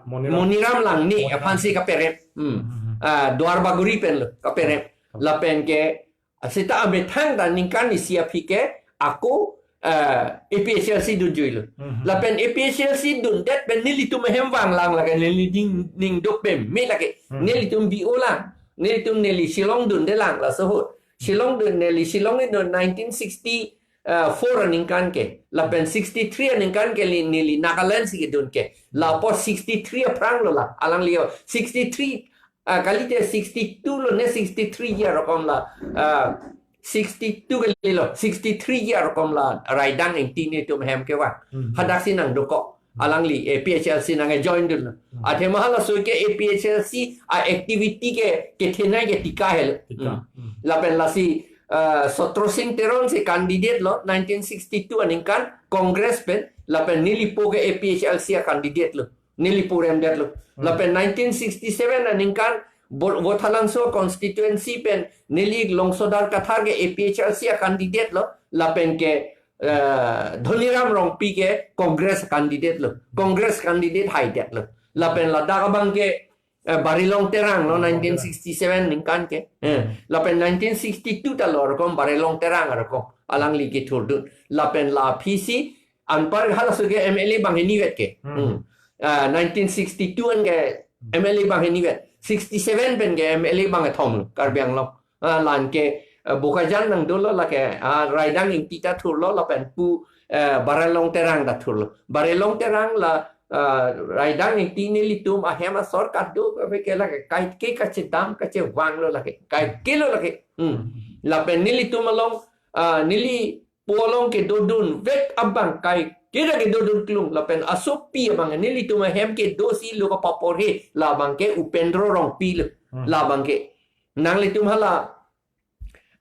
Moniram. Moniram Langne, Moniram. Aphansi kaperem. Hmm. Hmm, hmm, hmm. Ah, Duar Bagori pen lo, kaperem. Lapen ke, seta amethang ta ningkan isi aphi ke, ako, eh, A P H L C dunjuilo. Hmm, hmm. Lapen A P H L C dundet pen nelitum ahem vanglang lake, neli ning, ning dopem, me lake. Hmm. Nelitum B O lang, nelitum neli Shillong dundelang, laso ahut. Shillong dun, neli Shillong idun nineteen sixty, eh, four aningkan ke, lapen sixty-three aningkan ke li-, neli Nagaland si kedun ke. Lapu sixty-three aphrang lo la, alangli yo. Sixty-three, ah, kalite sixty-two lone sixty-three year arukom la, ah, sixty-two kali lo, sixty-three year arukom la, Raidang Engti netum ahem kevang. Hmm. Hadaksi nangdokok. Alangli A P H L C nangkejoin dun. Hmm. Athema halaso ke A P H L C a-activity ke, kethenei ke tika helo. Tika. Hmm. Hmm. Lapen lasi, eh, Sotro Singh Teron si candidate lo, nineteen sixty-two aningkan Congress pen, lapen nelipo ke A P H L C a-candidate lo. Nelipo remdet lo. Hmm. Lapen nineteen sixty-seven aningkan Bo-, Vothatlangso constituency pen neli Longsodar Kathar ke A P H L C a-candidate lo, lapen ke, eh, Dhoniram Rongpi ke Congress candidate lo, Congress candidate haidet lo. Lapen ladak abang ke, eh, Barilong Terang lo, nineteen sixty-seven ningkan ke. Eh, lapen nineteen sixty-two ta lo arukom Barilong Terang arukom alangli kethurdun. Lapen la aphi si anpar halaso ke M L A banghinivet ke. Hmm. Hmm. Ah, nineteen sixty-two an ke M L A banghinivet. Sixty-seven pen ke M L A bangkethom lo, Karbi Anglong. Ah, la-an ke, eh, Bokajan nangdolo lake, ah, Raidang Engti ta thurlo lapen pu, eh, Barilong Terang ta thurlo. Barilong Terang la, ah, Raidang Engti nelitum ahem asor kado, kabe ke lake, kaike kachedam, kachevang lo lake, kaike lo lake. Hmm. Lapen nelitum along, ah, neli po along kedodunvek abang kaike ra kedodun klung, lapen asopi abang nelitum ahem kedo si lo kapaporhe, labang ke Upendro Rongpi lo, hmm, labang ke. Nanglitum hala,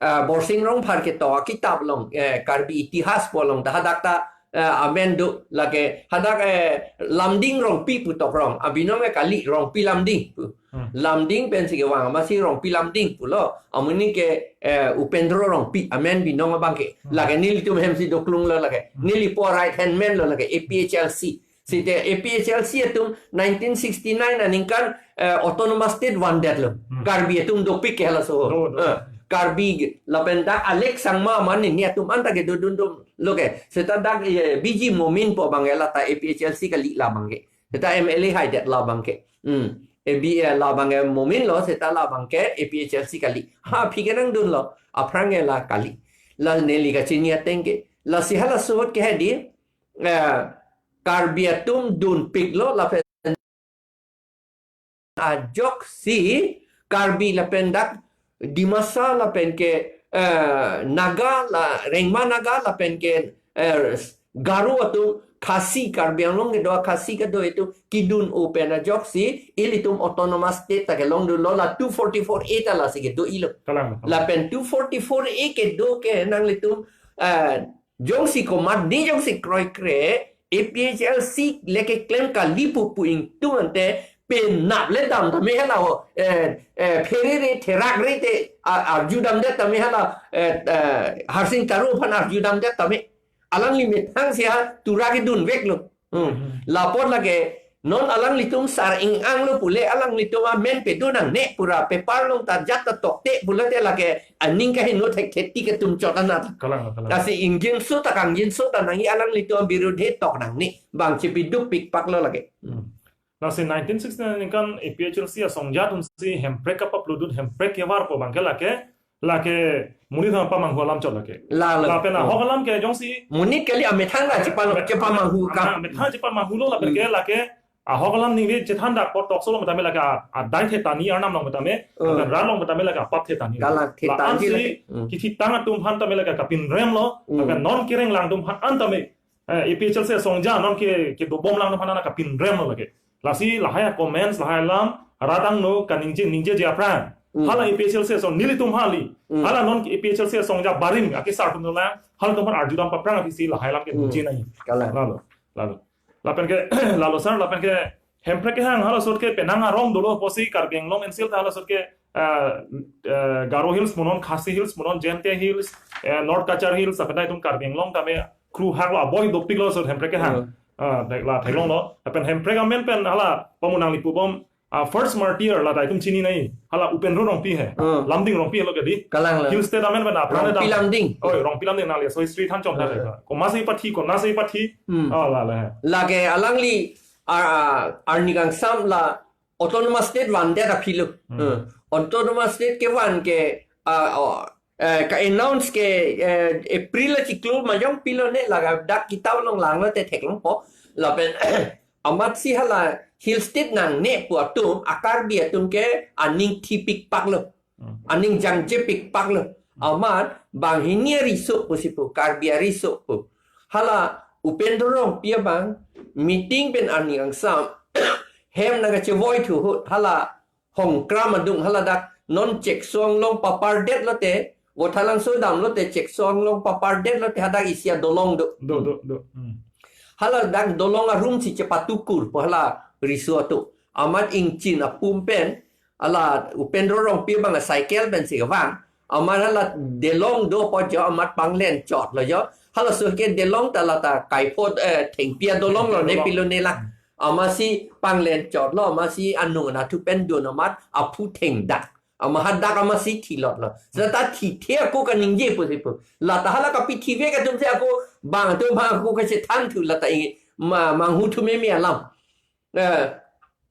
ah, Borsing Rongphar ketok akitap along, eh, Karbi Itihas pu along ta hadak ta, eh, amen do lake, hadak, eh, Lamding Rongpi pu tokrong, abinong ke kali Rongpi Lamding pu. Hmm. Lamding pensi kevang, amatsi Rongpi Lamding pulo. Amonit ke, eh, Upendro Rongpi, amen binong abang ke. Hmm. Lake nelitum ahem si doklung lo lake. Hmm. Neli po right hand man lo lake, A P H L C. Seta A P H L C atum nineteen sixty-nine aningkan, eh, autonomous state vandet lo. Hmm. Karbi atum dopik ke halaso. Do, do. Eh, Karbi lapen dak Alex Sangma mane ni atum anta kedodun dom lo ke. Seta dak, eh, B G Momin pu abang ke lata A P H L C kali labang ke. Seta M L A haidet labang ke. Hmm. A B, eh, labang ke Momin lo, seta labang ke A P H L C kali. Ha, aphi ke nangdunlo. Aphrang ke la kali. La neli kachini ateng ke. Lasi halaso ahut ke hedi, eh, Karbi atum dunpiklo lapen ajoksi Karbi lapen dak Dimasa lapen ke, eh, Naga la, Rengma Naga lapen ke, eh, Garo atum Khasi, Karbi Anglong kedo Khasi kedo itum kedun-o pen ajoksi ilitum autonomous state ta kelongdunlo la two forty-four A ta lasi kedo-ilo. Kalang, kalang. Lapen two forty-four A kedo ke nanglitum, eh, jongsi komat ni jongsi kroikre, A P H L C le keklem kali pu pu ingtung ante penap le dam tame hala ho, eh, eh, pherere therakre te a-, arjudamdet tame hala, eh, eh, Harsing Taro aphan arjudamdet tame. Alangli methang si ha tura kedunveklo. Hmm. Hmm. Lapot lake non alanglitum sar ing-anglo pule alanglitum amen pedo nangne, pura paper along ta jat ta tokte pulote lake aning kaheno thekthetik atum chot anat. Kalang, kalang. Lasi ingjinso ta kangjinso ta nangji, alanglitum abirudhe tok nangne. Bang chepiduk pikpak lo lake. Hmm. Lasi nineteen sixty-nine aningkan A P H L C asongja atum si Hemprek kapapludun, Hemprek kevar pu abang ke lake Lake monit aphan pamanghu alam chot lake. Lalo. Lapen ahok alam ke jongsi monit kali, amethang ta chepa, chepamanghu akam. Amethang chepamanghulo lapen ke lake ahok alam ningve chethan dak apot tokso along tame lake a, adai the tani arnam along tame, hmm, lapen rat along tame lake apap the tani. Kalang, the la tani ansi lake. Hmm. Kithitang atum aphan tame lake kapinrem lo, hmm, lapen non kereng lang atum aphan tame, eh, A P H L C asong ja non ke, kedobom lang atum aphan kapinrem lo lake. Lasi lahai a comments, lahai alam, rat angno kaningje, ningjeje aphrang. Hmm. Hala A P H L C asong nelitum hali. Hmm. Hala non A P H L C asong ja barim, akesar atum dolang, halatum aphan arjudam aphrang aphi si lahai alam ke, hmm, ningje nangji. Kalang. Lalo, lalo. Lapen ke, lalo sir, lapen ke Hemprek kehang halaso ahut ke penang arong dolo pusi Karbi Anglong N C L ta halaso ahut ke, eh, eh, Garo Hills punon, Khasi Hills punon, Jaintia Hills, eh, North Cachar Hills, lapen ta itum Karbi Anglong tame kru hak lo, aboi dopik lo halaso ahut Hemprek kehang. Hmm. Ah, dek la theklonglo. Lapen Hemprek amen pen hala pamunang lipubom, ah, first martyr la ta itum chini nangji. Hala Upendro Rongpi he. Hmm. Lumding Rongpi helo ke dei. Kalang, kalang. Hill State amen pen apran Rongpi dam. Lumding. Oi, Rongpi Lumding nangli aso history than chom tha. Hmm. Komatsi pathi, komatsi pathi. Hmm. Oh, la la he. Lake alangli ar, ar, arni kangsam la Autonomous State vandet aphi lo. Hmm. Hmm. Autonomous State kevan ke, ah, oh, eh, ka-announce ke, eh, April achiklo majong pilo ne, laga dak kitap along langlo te theklongpo. Lapen amatsi hala Hill State nangne pu atum, a-Karbi atum ke aning thipikpak lo. Hmm. Aning jangjepikpak lo. Amat banghini ariso pusi pu, Karbi ariso pu. Hala Upendro Rongpi abang meeting pen arni kangsam hem nangkachevoi thu ahut hala Hongkram adung, hala dak non Chekso anglong papardet lote, Vothatlangso damlote Chekso anglong papardet lote hadak isi adolong do. Do, do, do. Hmm. Hala dak dolong arum si chepatukur pu hala riso atum. Amat ingchin apum pen, hala Upendro Rongpi abang a-cycle pen si kevang. Amat hala delong do pu jo amat panglen chotlo jo. Halaso ke delong ta la ta kaipot, eh, thengpi adolong lo ne, dolong, pilo ne la. Hmm. Amatsi panglen chotlo, amatsi anung anatthu pen dun amat aphu thengdak. Amat hadak amatsi thilotlo. Seta thithe ako kaningje pusi pu. La ta hala kapithivek atum si ako bang atum bang ako kachethan thu la ta i ma, manghu thu meme alam. Eh,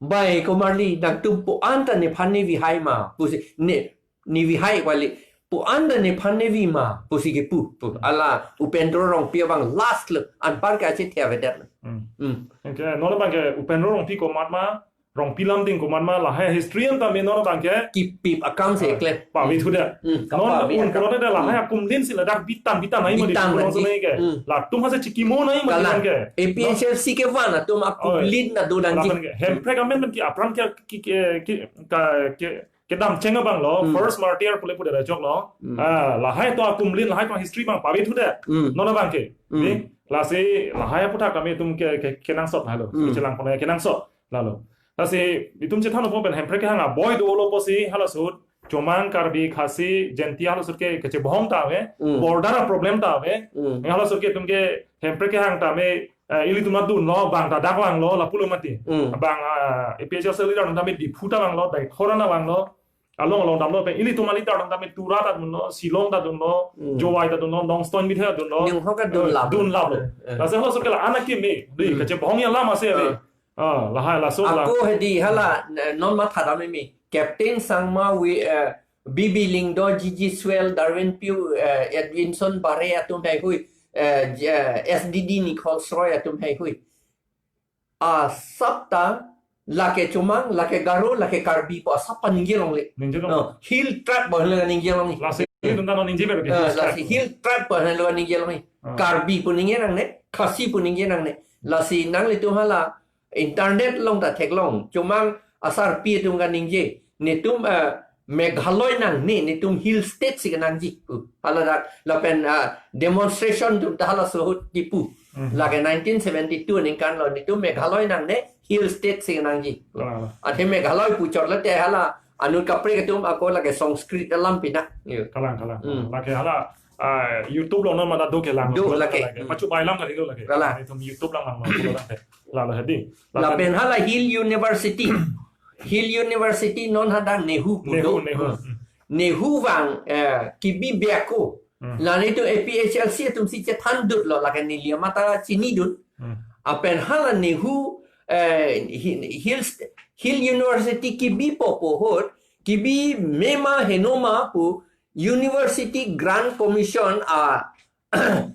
bai komarli nangtum pu anta nephan nevihai ma pusi ne, nevihai kwali pu anta nephan nevi ma pusi kepu pu. Hala Upendro Rongpi abang last lo, anpar ke achethe avedet lo. Hmm. Hmm. Okay, non abang ke Upendro Rongpi komat ma, Rongpi Lumding komat ma, lahai history an tame non abang ke kipip akam si, ah, klem. Pavithudet. Hmm, non kapavit un akam. Kono de lahai, hmm, akumlin si ladak bitan, bitan nangji ma di bitan pulo nangji. Sonai ke. Hmm. Latum hasi chikimo nangji ma. Kalang. Bitan ke. A P H L C kevan atum akumlin, oi, na do nangji. Lapen ke Hemprek amen pen ke apran ke, ke, ke, ke, ka, ke, kedam cheng abang lo, hmm, first martyr pule pule da choklo. Hmm. Ah, lahai atum akumlin, lahai atum history abang pavithudet. Hmm. Non abang ke. Hmm. Ni, lasi lahai aputhak kami atum ke, ke, kenangsot lahelo. Hmm. Kechelang pon kenangsot lahelo. Lasi itum chethan upo pen Hemprek kehang aboi dolo pusi halaso ahut Chomang, Karbi, Khasi, Jaintia halaso ahut ke kachebohong ta ave, hmm, border a-problem ta ave. Hmm. Halaso ahut ke itum ke Hemprek kehang tame, eh, ilitum adunlo, bang ta dak vanglo, lapulo mati. Hmm. Bang, ah, A P H L C leader tame Diphu ta vanglo, Deithor ta vanglo, along along damlo pen ilitum a-leader tame Tura ta dunlo, Shillong ta dunlo, hmm, Jowai ta dunlo, Nongstoiñ Bithai ta dunlo. Ninghok ta dun, eh, lap, dun laplo. Eh, eh. Lasi halaso ahut ke la-an akeme, di, hmm, kachebohong alam ase ave. Ah. Ah, lahai laso la. Ako hedi hala, eh, non mathadam meme. Captain Sangma, we, eh, B B Lyngdoh, G G Swell, Darwin Pugh, eh, Edwinson Barre atum heihui, eh, J-, eh, S D D Nichols Roy atum heihui. Asap ta, lake Chomang, lake Garo, lake Karbi pu asap ta ningje longle. Ningje longle. Oh, Hill Tribe pu henlo ningje longji. Lasi, hmm, itum ta non ningje ber ke, eh, Hill Tribe. Lasi Hill Tribe pu henlo ningje longji. Ah. Karbi pu ningje nangne, Khasi pu ningje nangne. Lasi nanglitum hala internet along ta theklong. Chomang asarpi atum kaningje. Netum, eh, Meghalaya nangne, netum Hill State si kenangji pu. Hala dak, lapen, ah, demonstration atum ta halaso ahut kipu. Hmm. Lake nineteen seventy-two aningkan lo, netum Meghalaya nangne, Hill State si kenangji pu. Kalang, kalang. Athe Meghalaya puchot lote hala anut kaprek atum ako lake Sanskrit alam pina. Yo. Kalang, kalang. Hmm. Lake hala, ah, YouTube along non mata do kelang. Do lake. Lake. Hmm. Pachu bailam kali do lake. Kalang. Itum YouTube lang lang lang, lang lang. Lalo hedi. Lapen, lapen hala Hill University. Hill University non hadak NEHU pu do. NEHU, NEHU. Hmm. Hmm. NEHU vang, eh, kibi beko. Hmm. La netum A P H L C atum si chethan dut lo, lake neli amat ta chini dut. Hmm. Lapen hala NEHU, eh, Hi-, Hill St-, Hill University kibipo pu ahut, kibi mema henoma pu, University Grant Commission a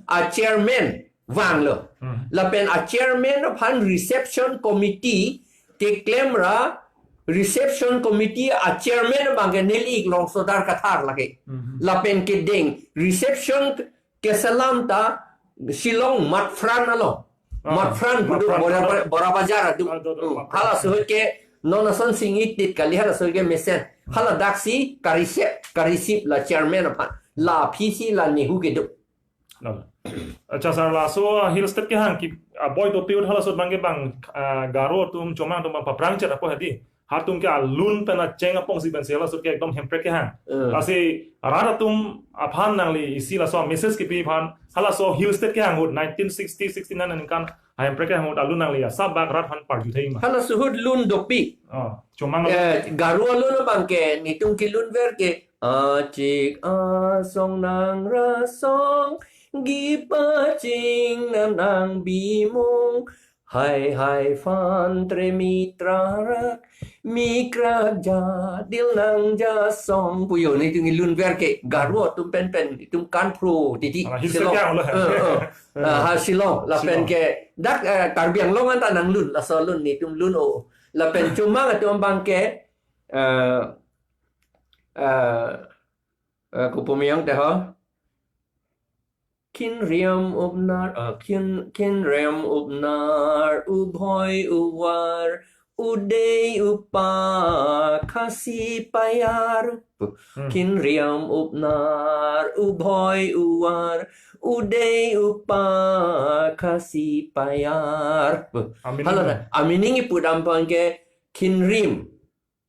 a chairman vanglo. Hmm. Lapen a chairman aphan reception committee keklem ra, reception committee a chairman abang ke neli ik Longsodar Kathar lake. Hmm. Lapen kedeng reception keselam ta Shillong Martfront along. Ah, Martfront, Martfront, Bora, Martfront. Bora Bazar atum. Ah, do, do, Hmm. Martfront. Hala suhut ke non ason singit tit kali, hala suhut ke mesen. Hala daksi karisep, karisip la chairman aphan. La P C la NEHU kedo. Lalo. Acha sir, laso, ah, Hill State kehang ke, ah, boi to piut halaso abang ke bang, ah, Garo atum, Chomang atum bang paprang chet apo hadi. Hatum ke alun pen acheng apong si pen si halaso ke ekdom Hemprek kehang. Eh. Lasi rat atum aphan nangli isi laso message kipi aphan, halaso Hill State kehang ahut nineteen sixty, sixty-nine aningkan a Hemprek kehang ahut alun nangli asap bak rat aphan parju thei ma. Hala suhut lun dopik. Oh, Chomang alun. Eh, Garo alun abang ke, netum kelun ver ke, achik asong nangrasong, gi paching nanang bimung, hai hai phan tre mitrarak, mikrak jadil nangjasong. Puyo netum kelun ver ke, Garo atum pen pen, netum kanphro titi. Ah, Hill State Shillong. Kehang lo. Eh, eh. Ah, ha Shillong. Lapen Shillong. Ke, dak, eh, Karbi Anglong anta nanglun, laso lun netum lun o. Lapen Chomang atum abang ke, eh, eh, eh, kopi meyang te ho. Khinriem upnar, eh, khin, khinriem upnar, ubhoi uvar, udei upa, Khasi payar. Hmm. Khinriem upnar, ubhoi uvar, udei upa, Khasi payar. A meaning. Hala, a meaning ipu dam abang ke khinriem,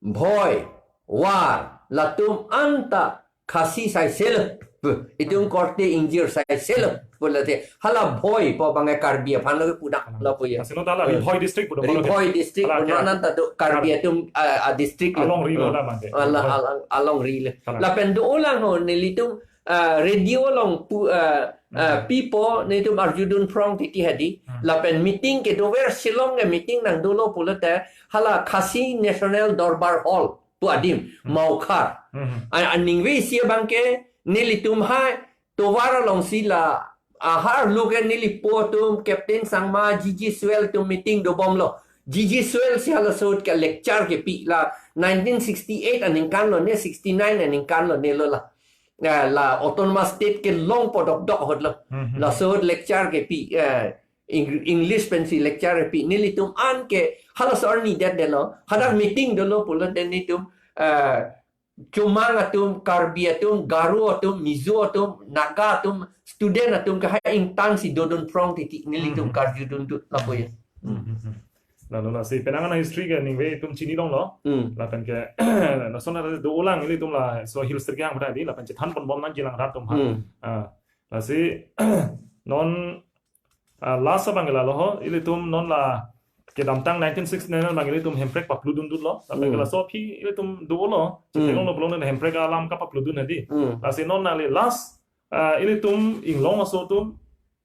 bhoi, var, latum anta Khasi saiselo. Itum Hmm. korte ingjir saiselo. Pulote, hala bhoi pu abang ke Karbi aphan lo ke pudak Hala. Lapu ya. Asino ta hala Eh. Ri Bhoi district pu do Ri pulote. Bhoi district Hala pu ke. Nonanta do Karbi Hala. Atum, ah, ah, district lo. Alongri lo Eh. Hala abang ke. Ala-, Ri Bhoi. Alang-, alongri lo. Hala. Lapen dolang ho nelitum, ah, radio along pu, ah, ah, Hmm. pipo netum arjudun phrong titi hadi. Hmm. Lapen meeting kedover Shillong ke meeting nangdolo pulote hala Khasi National Dorbar Hall pu adim, Hmm. Mawkhar. Hmm. A-, aningve isi abang ke nelitum hai tovar alongsi la ahar lo ke neli po atum Captain Sangma, G G Swell atum meeting dobomlo. G G Swell si halaso ahut ke lecture kepi la nineteen sixty-eight aningkan lo ne, sixty-nine aningkan lo ne lo la. Eh, la autonomous state kelong po dokdok ahut lo. Hmm, hmm. Laso ahut lecture kepi, eh, Eng-, English pensi lecture kepi. Nelitum an ke halaso arni det det lo. Hadak Hmm. meeting dolo pulote netum, eh, Chomang atum, Karbi atum, Garo atum, Mizo atum, Naga atum, student atum ke hai ingtangsi dodun phrong titi nelitum Hmm. karjudun tu lapu ya. Hmm, hmm, hmm. Lalu lasi penang an history ke ningve itum chini longlo. Hmm. Lapen ke lason dolang ilitum laso Hill State kehang pada di, lapen chethan ponbom nangji lang rat atum ha. Hmm. Ah, lasi non, ah, last abang ke lalo ho, ilitum non la kedamtang nineteen sixty-nine abang ilitum Hemprek papludun dut lo. Lapen ke Hmm. laso aphi ilitum dolo. Hmm. Chethan longlo pulote Hemprek alam kapapludun hadi. Hmm. Lasi non nangli last, ah, ilitum inglong aso atum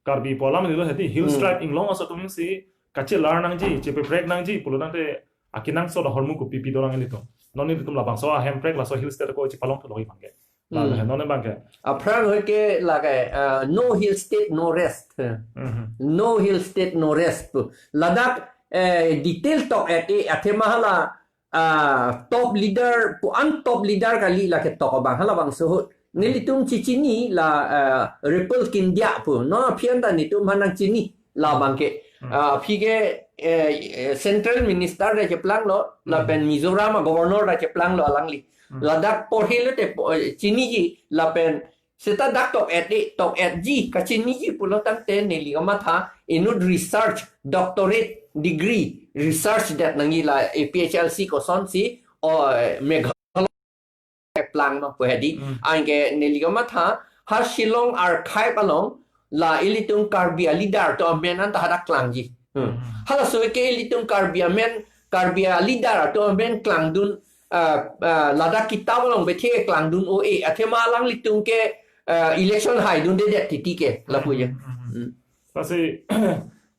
Karbi pu alam nilo hadi, Hills Hmm. Tribe inglong aso atum si kachelar nangji, chepeprek nangji pulo tangte akenangsot ahormu kopi pi dolang ilitum. Non ilitum labangso a Hemprek laso Hill State ako chepalong thulo abang ke. Lalu Hmm. non abang ke. Aphrang ahut ke lake, uh, no Hill State, no rest. Mhm. No Hill State, no rest pu. Ladak, eh, detail tok et e athema hala, ah, top leader pu an top leader kali lake tok abang halabangso ahut. Nelitum chechini la, ah, Ripple Kindia pu. Non aphi anta netum aphan nangchini labang ke. Hmm. Ah, aphi ke, eh, eh, central minister ta cheplanglo, Hmm. lapen Mizoram a governor ta cheplanglo alangli. Hmm. Ladak porhi lote po-, eh, chiniji lapen seta dak tok et e, tok etji, kachiniji pulo tangte neli kamatha inut research, doctorate degree, research det nangji la A P H L C kosonsi, o, eh, Meghalaya planglo pu hadi. Hmm. Anke neli kamatha, ha Shillong archive along, la ilitum Karbi a leader atum amen anta hadak klangji. Hmm. Hmm. Halaso ke ilitum Karbi amen, Karbi a leader atum amen klangdun, ah, ah, ladak kitab along bethe klangdun o e, athema alanglitum ke, ah, election haidunde det titi ke, lapu ya. Hmm, hmm, hmm. Hmm. Lasi,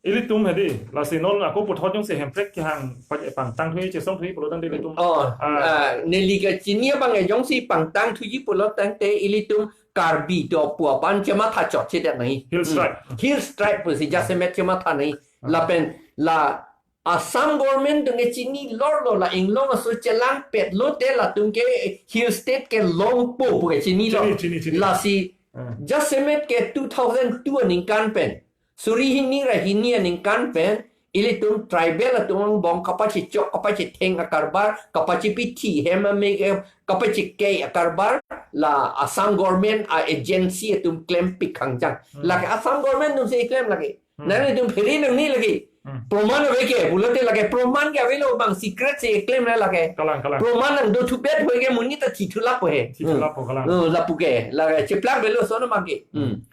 Ilitum hedi, lasi non ako puthot jongsi Hemprek kehang pa-, pangtang thuji, chesong thuji pulotangte ilitum. Oh, ah, ah, neli kachini abang jongsi pangtang thuji pulotangte ilitum Karbi do pu aban chematha chotchedet nangji. Hills Hmm. Tribe. Hills Tribe pusi jasemet chematha nangji. Ah. Lapen la Assam government atum ke chini lorlo, la inglong aso chelangpet lote latum ke Hill State ke longpo pu ke chinilo. Chini, chini, chini. Lasi Ah. jasemet ke two thousand two aningkan pen, suri hini ra hini aningkan pen, ilitum tribal atum angbong kapachechok, kapachetheng akarbar, kapachepithi hem ame, eh, kapachekei akarbar, la Assam government a-agency atum klempik khangjang. Hmm. Lake Assam government atumsi klem lake. Hmm. Nangtum phere nangne lake. Hmm. Proman ave ke, pulote lake proman ke avelo, bang secret si klem na lake. Kalang, kalang. Proman nangdo thupet pu ke monit ta thithulap he. Thithulap Hmm. kalang. Oh, lapu ke, lake cheplak avelo sono mangke. Hmm.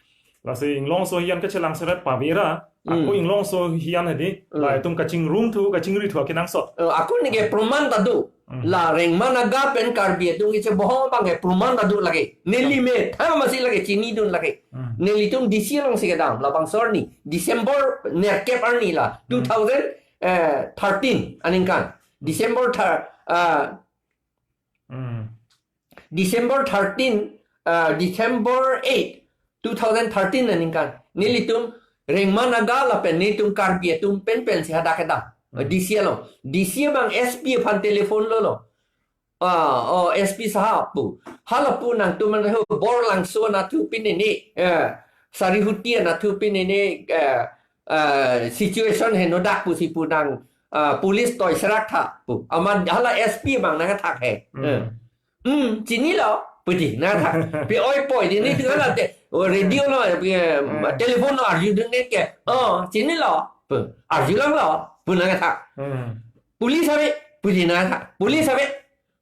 Lasi inglong aso hijan kachelangselet pavera, ako Hmm. inglong aso hijan hedi, Hmm. la itum kachingrum thu, kachingri thu akenangsot. Oh, ako neke proman ta do. Hmm. La Rengma Naga pen Karbi atum kechebohong abang ke proman ta do lake. Neli Hmm. me, tha masi lake chinidun lake. Hmm. Nelitum D C alongsi kedam, labangso arni, December nerkep arni la, Hmm. two thousand thirteen aningkan. December thir-, ah, Hmm. December thirteen, ah, December eight, two thousand thirteen aningkan. Nelitum Rengma Naga lapen nelitum Karbi atum penpensi hadak kedam. Hmm. D C along. D C abang S P aphan telephone lolo. Ah, oh, S P sahab pu. Hala pu nangtum an ho Borlangso anatthu pine ne. Eh, Sarihuti anatthu pine ne, eh, eh, situation henodak pusi pu nang, ah, police toi serak tha pu. Amat hala S P abang nangthak he. Hmm. Eh. Hmm, chinilo, pu ti, nangthak. Pi oi poi, di nelitum hala te, oh, radio lo, eh, Hmm. telephone lo arjudun ne ke. Oh, chinilo, pu. Arjulanglo, pu nangthak. Hmm. Police ave, pu ti nangthak. Police ave,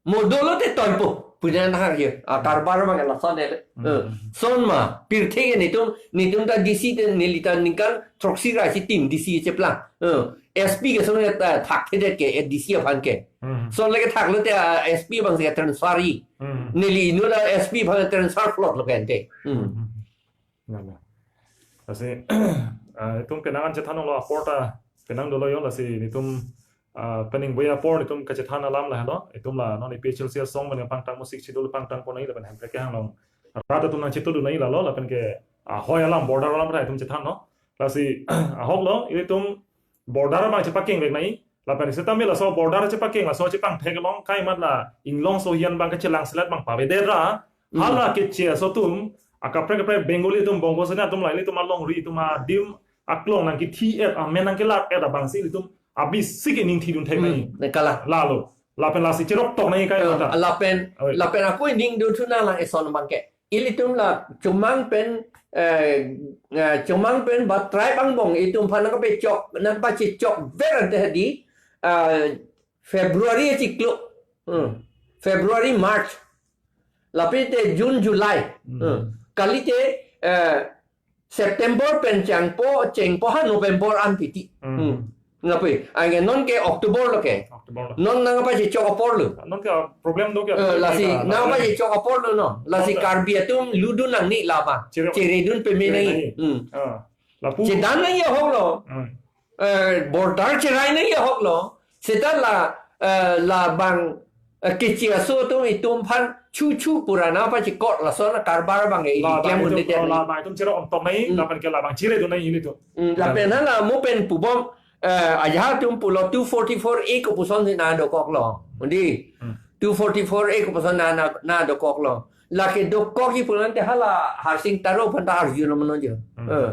mo dolo te toipo, pu ti nangthak ye. Ah, karbar abang lason de. Hmm. Eh, son ma, pirthe ke nelitum, nelitum ta D C te neli ta ningkan throksi ra isi tim D C cheplang. Eh, S P ke son ta thakthedet ke, eh, D C aphan ke. Hmm. Son lake thaklote, ah, S P abangsi transfer ji. Hmm. Neli inut ta S P aphan transfer plot lo ke ante. Hmm. Hmm. Ya, ya. Lasi, ah, itum penang an chethan longlo apor ta penang dolo yo, lasi nelitum, ah, pening boya apor nelitum kachethan alam lahelo, itum la non A P H L C asong pen pangtang musik chidul pangtang pon nangji lapen Hemprek kehang along rat atum nangchitudun nangji lalo, lapen ke, ah, hoi alam border alam ra itum chethanlo. Lasi, ahok lo, ilitum border abang chepakeng vek nangji. Lapen sitame laso border chepakeng, laso chepangthek along kai mat la inglong aso hijan abang kachelangselet abang pavedet ra. Hmm. Hala keche aso atum, akaprek kaprek Bengali atum, Bongo Sena atum, la ilitum alongri atum adim aklong nangkithi-et, amen nangkelat-et abangsi ilitum abisi ke ningthidun thek Hmm, nangji. Ne kalang. Lalo. Lapen lasi cheroktok nangji kai Eh, mata. lapen, Oi. lapen ako ningdun thu nang lang eson abang ke. Ilitum la chomang pen, eh, eh, chomang pen ba tribe angbong itum aphan nangkapechok, nangpachechok ver ante hedi, ah, February achiklo. Hmm. February, March. Lapen te June, July. Hmm. Hmm. Kalite, eh, September pen chengpo, chengpo ha November an piti. Hmm. Hmm. Lapen, anke non ke October lo ke. October lo. Non nangpachechok apor lo. Non ke problem do ke Eh, lasi, nangpachechok apor lo no. Lasi Non ke Karbi atum ludun nangji laba. Chere- Cheredun peme Chere nangji. nangji. Hmm. Ah. Lapu. Chedan nangji ahok lo. Hmm. Eh, border cherai nangji ahok lo. Seta la, eh, labang, eh, keche aso atum itum aphan chuchu pura nangpachekot lason karbar abang ke La, ili klem la, unde itum, te la, nangji. la, itum cherok ongtok nangji, Hmm. lapen ke labang cheredun nangji ilitum. Hmm, lapen hala mo pen pubom, eh, ajahak atum pulo two forty-four A kopuson si nangdokoklo. Undi. Hmm. Two forty-four A kopuson na, na, nangdokoklo. Lake dokokji pulotangte hala Harsing Taro aphan ta arjunon mano jo. Hmm. Eh.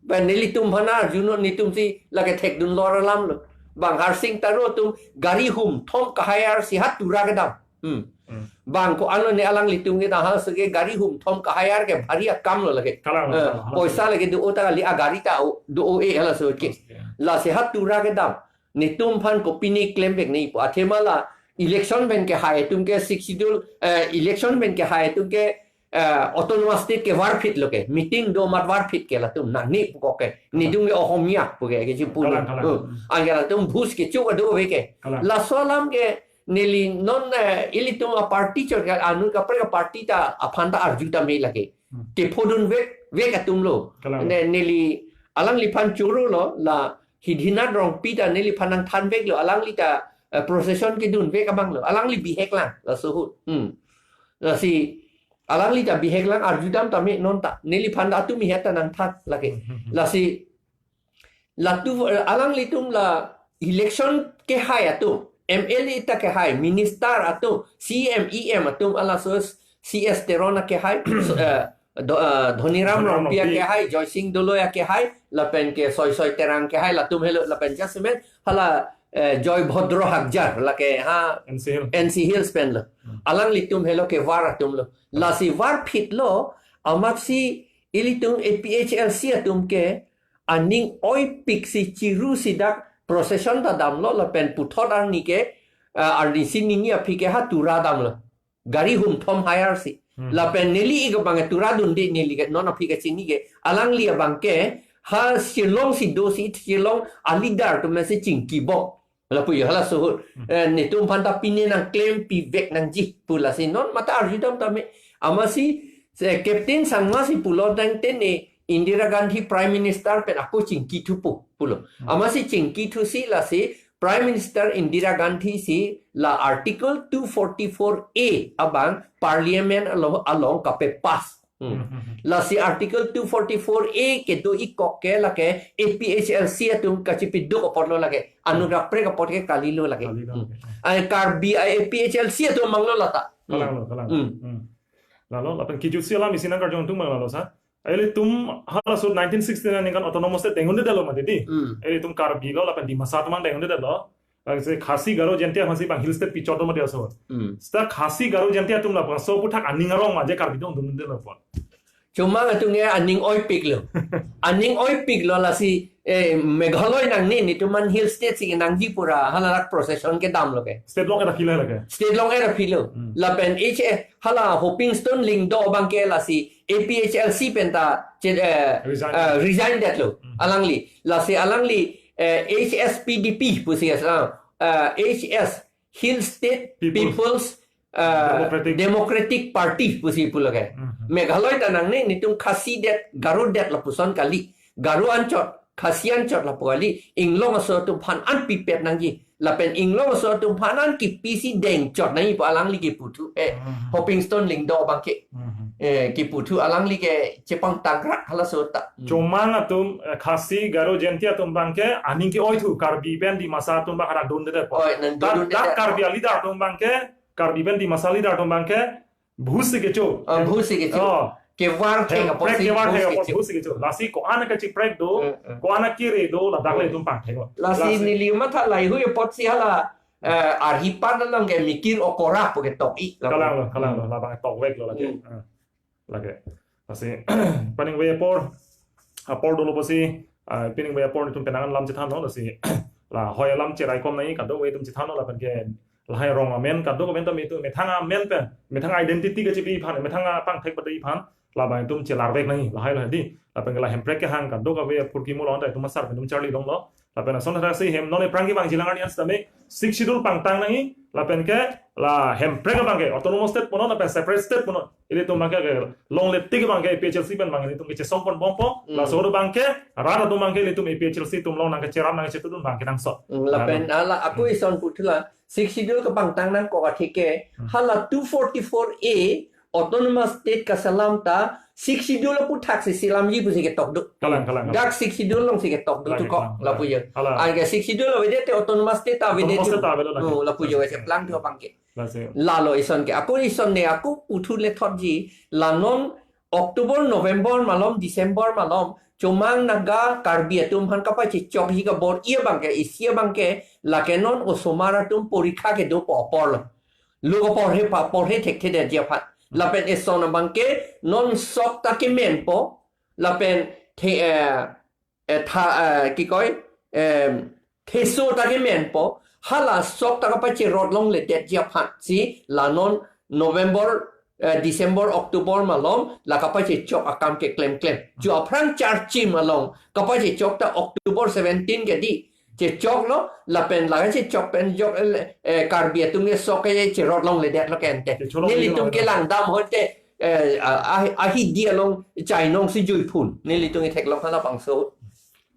Ba nelitum aphan arjunon, nelitumsi lake thekdun lor alam lo. Bang Harsing Taro atum gari hum thom kahayar si ha Tura kedam. Hmm. Hmm. Bang ko-an lo ne alanglitum ke ta halaso ke gari hum thom kahayar ke bhari akam lo lake. Kalang, Eh, kalang, halaso. poisa lake do-o ta kali, agari ta o, do-o-e halaso ke. Okay. Lasi ha Tura kedam. Nelitum aphan kopine klem vek nangji pu. Athema la election pen kehai atum ke Sixth Schedule, eh, election pen kehai atum ke, eh, Autonomous State ke varphit lo ke. Meeting do amat varphit ke latum. Nangne pu kok ke. Nelitum ke Ohomia pu ke, kechipu Kalang, lo. kalang. Hmm. Anke latum bhus kecho kado ave ke. Kalang. Laso alam ke neli non, eh, ilitum a-party chot ke, anut kaprek a-party ta aphan ta arju tame lake. Hmm. Kephodun vek, vek atum lo. Kalang. Ne-, neli alangliphan choro lo, la Hidhinat Rongpi ta neliphan nangthanveklo, alangli ta, eh, procession kedunvek abang lo, alangli bihek lang, laso ahut. Hmm. Lasi, alangli ta bihek lang arjudam tame non ta, neliphan ta atum ihet ta nangthan, lake. Hmm, hmm, hmm. Lasi, latu, eh, alanglitum la election kehai atum, M L A ta kehai, minister atum, C M, E M atum, halaso C S Teron akehai, so, eh, Do-, eh, Dhoniram Dhoniram Rongpi Rongpi. Akehai, Joysing Doloi akehai, lapen ke Soisoi Terang kehai, latum helo, lapen jasemet, hala, eh, Joy Bhodro Hakjar, lake ha, N C Hill. N C Hills pen lo. Hmm. Alanglitum helo kevar atum lo. Lasi varphit lo, amatsi ilitum A P H L C atum ke, aning oipik si chiru si dak procession ta damlo lapen puthot arni ke, ah, arnisi nini aphi ke ha tura damlo. Gari humthom hire si. Hmm. Lapen neli ik abang ke tura dunde neli ke non aphi ke chini ke. Alangli abang ke ha Shillong si do si Shillong a leader atum si chingkibom. Lapu jo halaso ahut. Hmm. Eh, netum aphan ta pine nangklempivek nangji pu lasi non mate arjudam tame. Amatsi, se Captain Sangma si pulo tangte ne Indira Gandhi Prime Minister pen ako chingkithupo pulo. Hmm. Amatsi chingkithusi lasi Prime Minister Indira Gandhi si la Article two forty-four A abang Parliament alo-, along kapepass. Hmm. Hmm, hmm, hmm. Lasi Article two forty-four A kedo ikok ke lake A P H L C atum kachipiduk apotlo lake. Anut kaprek apot ke kalilo lake. Kalilo Hmm. lake. Ai Karbi ai A P H L C atum abanglo lata. Hmm. Kalanglo, kalanglo. Hmm. Hmm. Lalo, lapen kijutsi alam isi nangkarjong atum abang lalo sa. Ilitum halaso nineteen sixty-nine aningkan autonomous state dengdundetlo mati di. Hmm. Ilitum Karbi lo, lapen Dimasa atum abang dengdundetlo. Lasi Khasi Garo Jaintia amatsi bang hill state pichot do mati aso. Hmm. Seta Khasi Garo Jaintia atum labangso aphuthak aning arong ma je Karbi atum dundundetlo apot. Chomang atum ke aning oipiklo. Aning oipiklo lasi, eh, Meghalaya nangne, netum aphan hill state si nangji pura, hala rak procession kedamlo ke. State along ke ta philo lake. State along ke ta philo. Hmm. Lapen H, eh, hala Hoping Stone Lyngdoh abang ke lasi A P H L C pen ta che-, eh, Resign. Eh, resign detlo. Hmm. Alangli. Lasi alangli, eh, H S P D P pusi as-, ah, eh, H S Hill State People's People's, eh, Democratic. Democratic Party pusi pulo ke. Mhm. Meghalaya ta nangne netum Khasi det, Garo det lapuson kali. Garo anchot, Khasi anchot lapu kali. Inglong aso atum aphan an pipet nangji. Lapen Inglong aso atum aphan an kipisi dengchot nangji pu alangli kiputhu. Eh, Mhm. Hoping Stone Lyngdoh abang ke. Mhm. Eh, kiputhu alangli ke chepangtangrak halaso ta. Hmm. Chomang atum, eh, Khasi, Garo, Jaintia atum abang ke, aning ke-oithu, Karbi pen Dimasa atum abang hadak dundedet apot. Oi, nang Ta-, dundedet ta apot. Karbi a leader atum abang ke, Karbi pen Dimasa leader atum abang ke, bhusi kecho. Oh, bhusi kecho. Oh. Kevar thek apot Hemprek si, kevar thek bhusi apot, kecho. Bhusi kecho. Lasi ko-an kachiprekdo, Hmm, hmm. ko-an kere do, ladak le itum pangthek lo. Lasi Lasi. neli matha lahei apotsi hala, eh, arhi pan along ke mikir okora pu ketok-ik lo. Kalanglo, kalanglo, Hmm. labang tokvek lo lake. Hmm. Ah. Lake. Lasi, peningve apor, apor dolo pusi, ah, peningve apor netum penang alam chethanlo, lasi, lahei alam cheraikom nangji, kadokave itum chethanlo, lapen ke, lahei rong amen, kadokave itum methang amen pen, methang identity kachipi aphan, methang apangthek pade aphan, labang itum chelarvek nangji, lahei lahei di, lapen ke la Hemprek kehang, kadokave apurkimo lo, anta itum asar pen itum charli longlo, Lapen ason thaksi hem non ephrang kevangji alang arni an sitame Sixth Schedule pangtang nangji, lapen ke la Hemprek abang ke autonomous state punon, lapen separate state punon. Ilitum abang ke, ke longle tik abang ke A P H L C pen abang ilitum kechesong ponbompo, Hmm. laso abang ke, rat atum abang ke ilitum A P H L C atum along nangkecherap nangkechetudun abang kenangsot. Hmm, lapen Lalu. ala ako Hmm. ison puthula, Sixth Schedule kepangtang nangkok athe ke, Hmm. hala two forty-four A, Autonomous State kaselam ta Sixth Schedule aputhak si selamji pusi ketok do. Kalang, kalang, kalang. Dak Sixth Schedule along si ketok do Kalang, tukok kalang, lapu kalang. je. Kalang. Anke Sixth Schedule avedet te Autonomous State ta avedet Autonomous tu. State ta avedet lagi. Hmm, lapu je Kalang. Keplang tu abang ke. Lasi. Lalo ison ke. Ako ison ne, ako puthu le thotji. La non October, November malom, December malom, Chomang Naga Karbi atum aphan kapachechokji kabor-i abang ke, isi abang ke, lake non osomar atum porikha kedopo apor lo. Lo kaporhe pa, porhe thekthedetji aphan. Lapen eson abang ke non sok ta kemenpo. Lapen the, eh, eh, tha, eh, kikoi, em, theso ta kemenpo. Hala sok ta kapacherot longledetji aphan si la non November, eh, December, October malom la kapachechok akam ke klemklem. Ju aphrang charchim along kapachechok ta October seventeen ke di. Chechoklo, lapen la kachechok pen jok, eh, Karbi atum ke sok ke cherot longledetlo ke ente. Chechok Nelitum longledetlo. Kelang dam hote, eh, ah, ah, ahidi along chainong si juiphun. Nelitum ketheklong halabangso.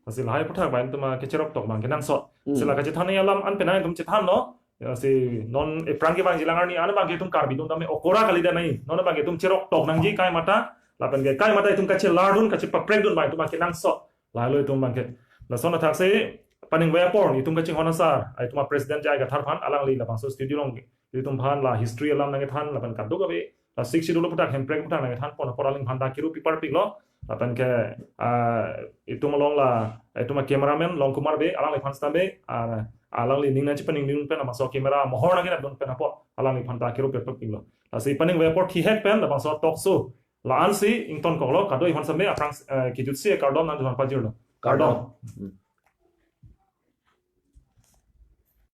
Lasi lahai aphuthak abang itum kecherok tok abang kenangsot. Hmm. Si la kachethan alam an penang itum chethanlo. Lasi non ephrang kevangji alang arni an abang ke itum Karbi atum tame okora kalidet nangji. Non abang ke itum cherok tok nangji kaimata. Lapen ke kaimata itum kachelardun, kachepaprek dun abang itum kenangsot. Lahelo itum abang ke. Lason athak si paningve apor itum kachinghon asar, itum a-president J I Kathar aphan, alangli labangso studio along itum aphan la history alam nangkethan lapen kadokave la Sixth Schedule aphuthak, hemprek aphuthak nangkethan pon apor alangliphan ta kiru pi parpiklo. Lapen ke, ah, itum along la itum a-cameraman Longkumar Bey, alangliphan stambe, ah, alangli ning nangchepaningdun pen labangso camera mohor nangkethan dun pen apot alangliphan ta kiru pi parpiklo. Lasi paningve apor thihek pen labangso talk show la-ansi ingtonkoklo, kado-an aphan stambe aphrang, eh, kejutsi kardom nangpajirlo. Kardom. Hmm.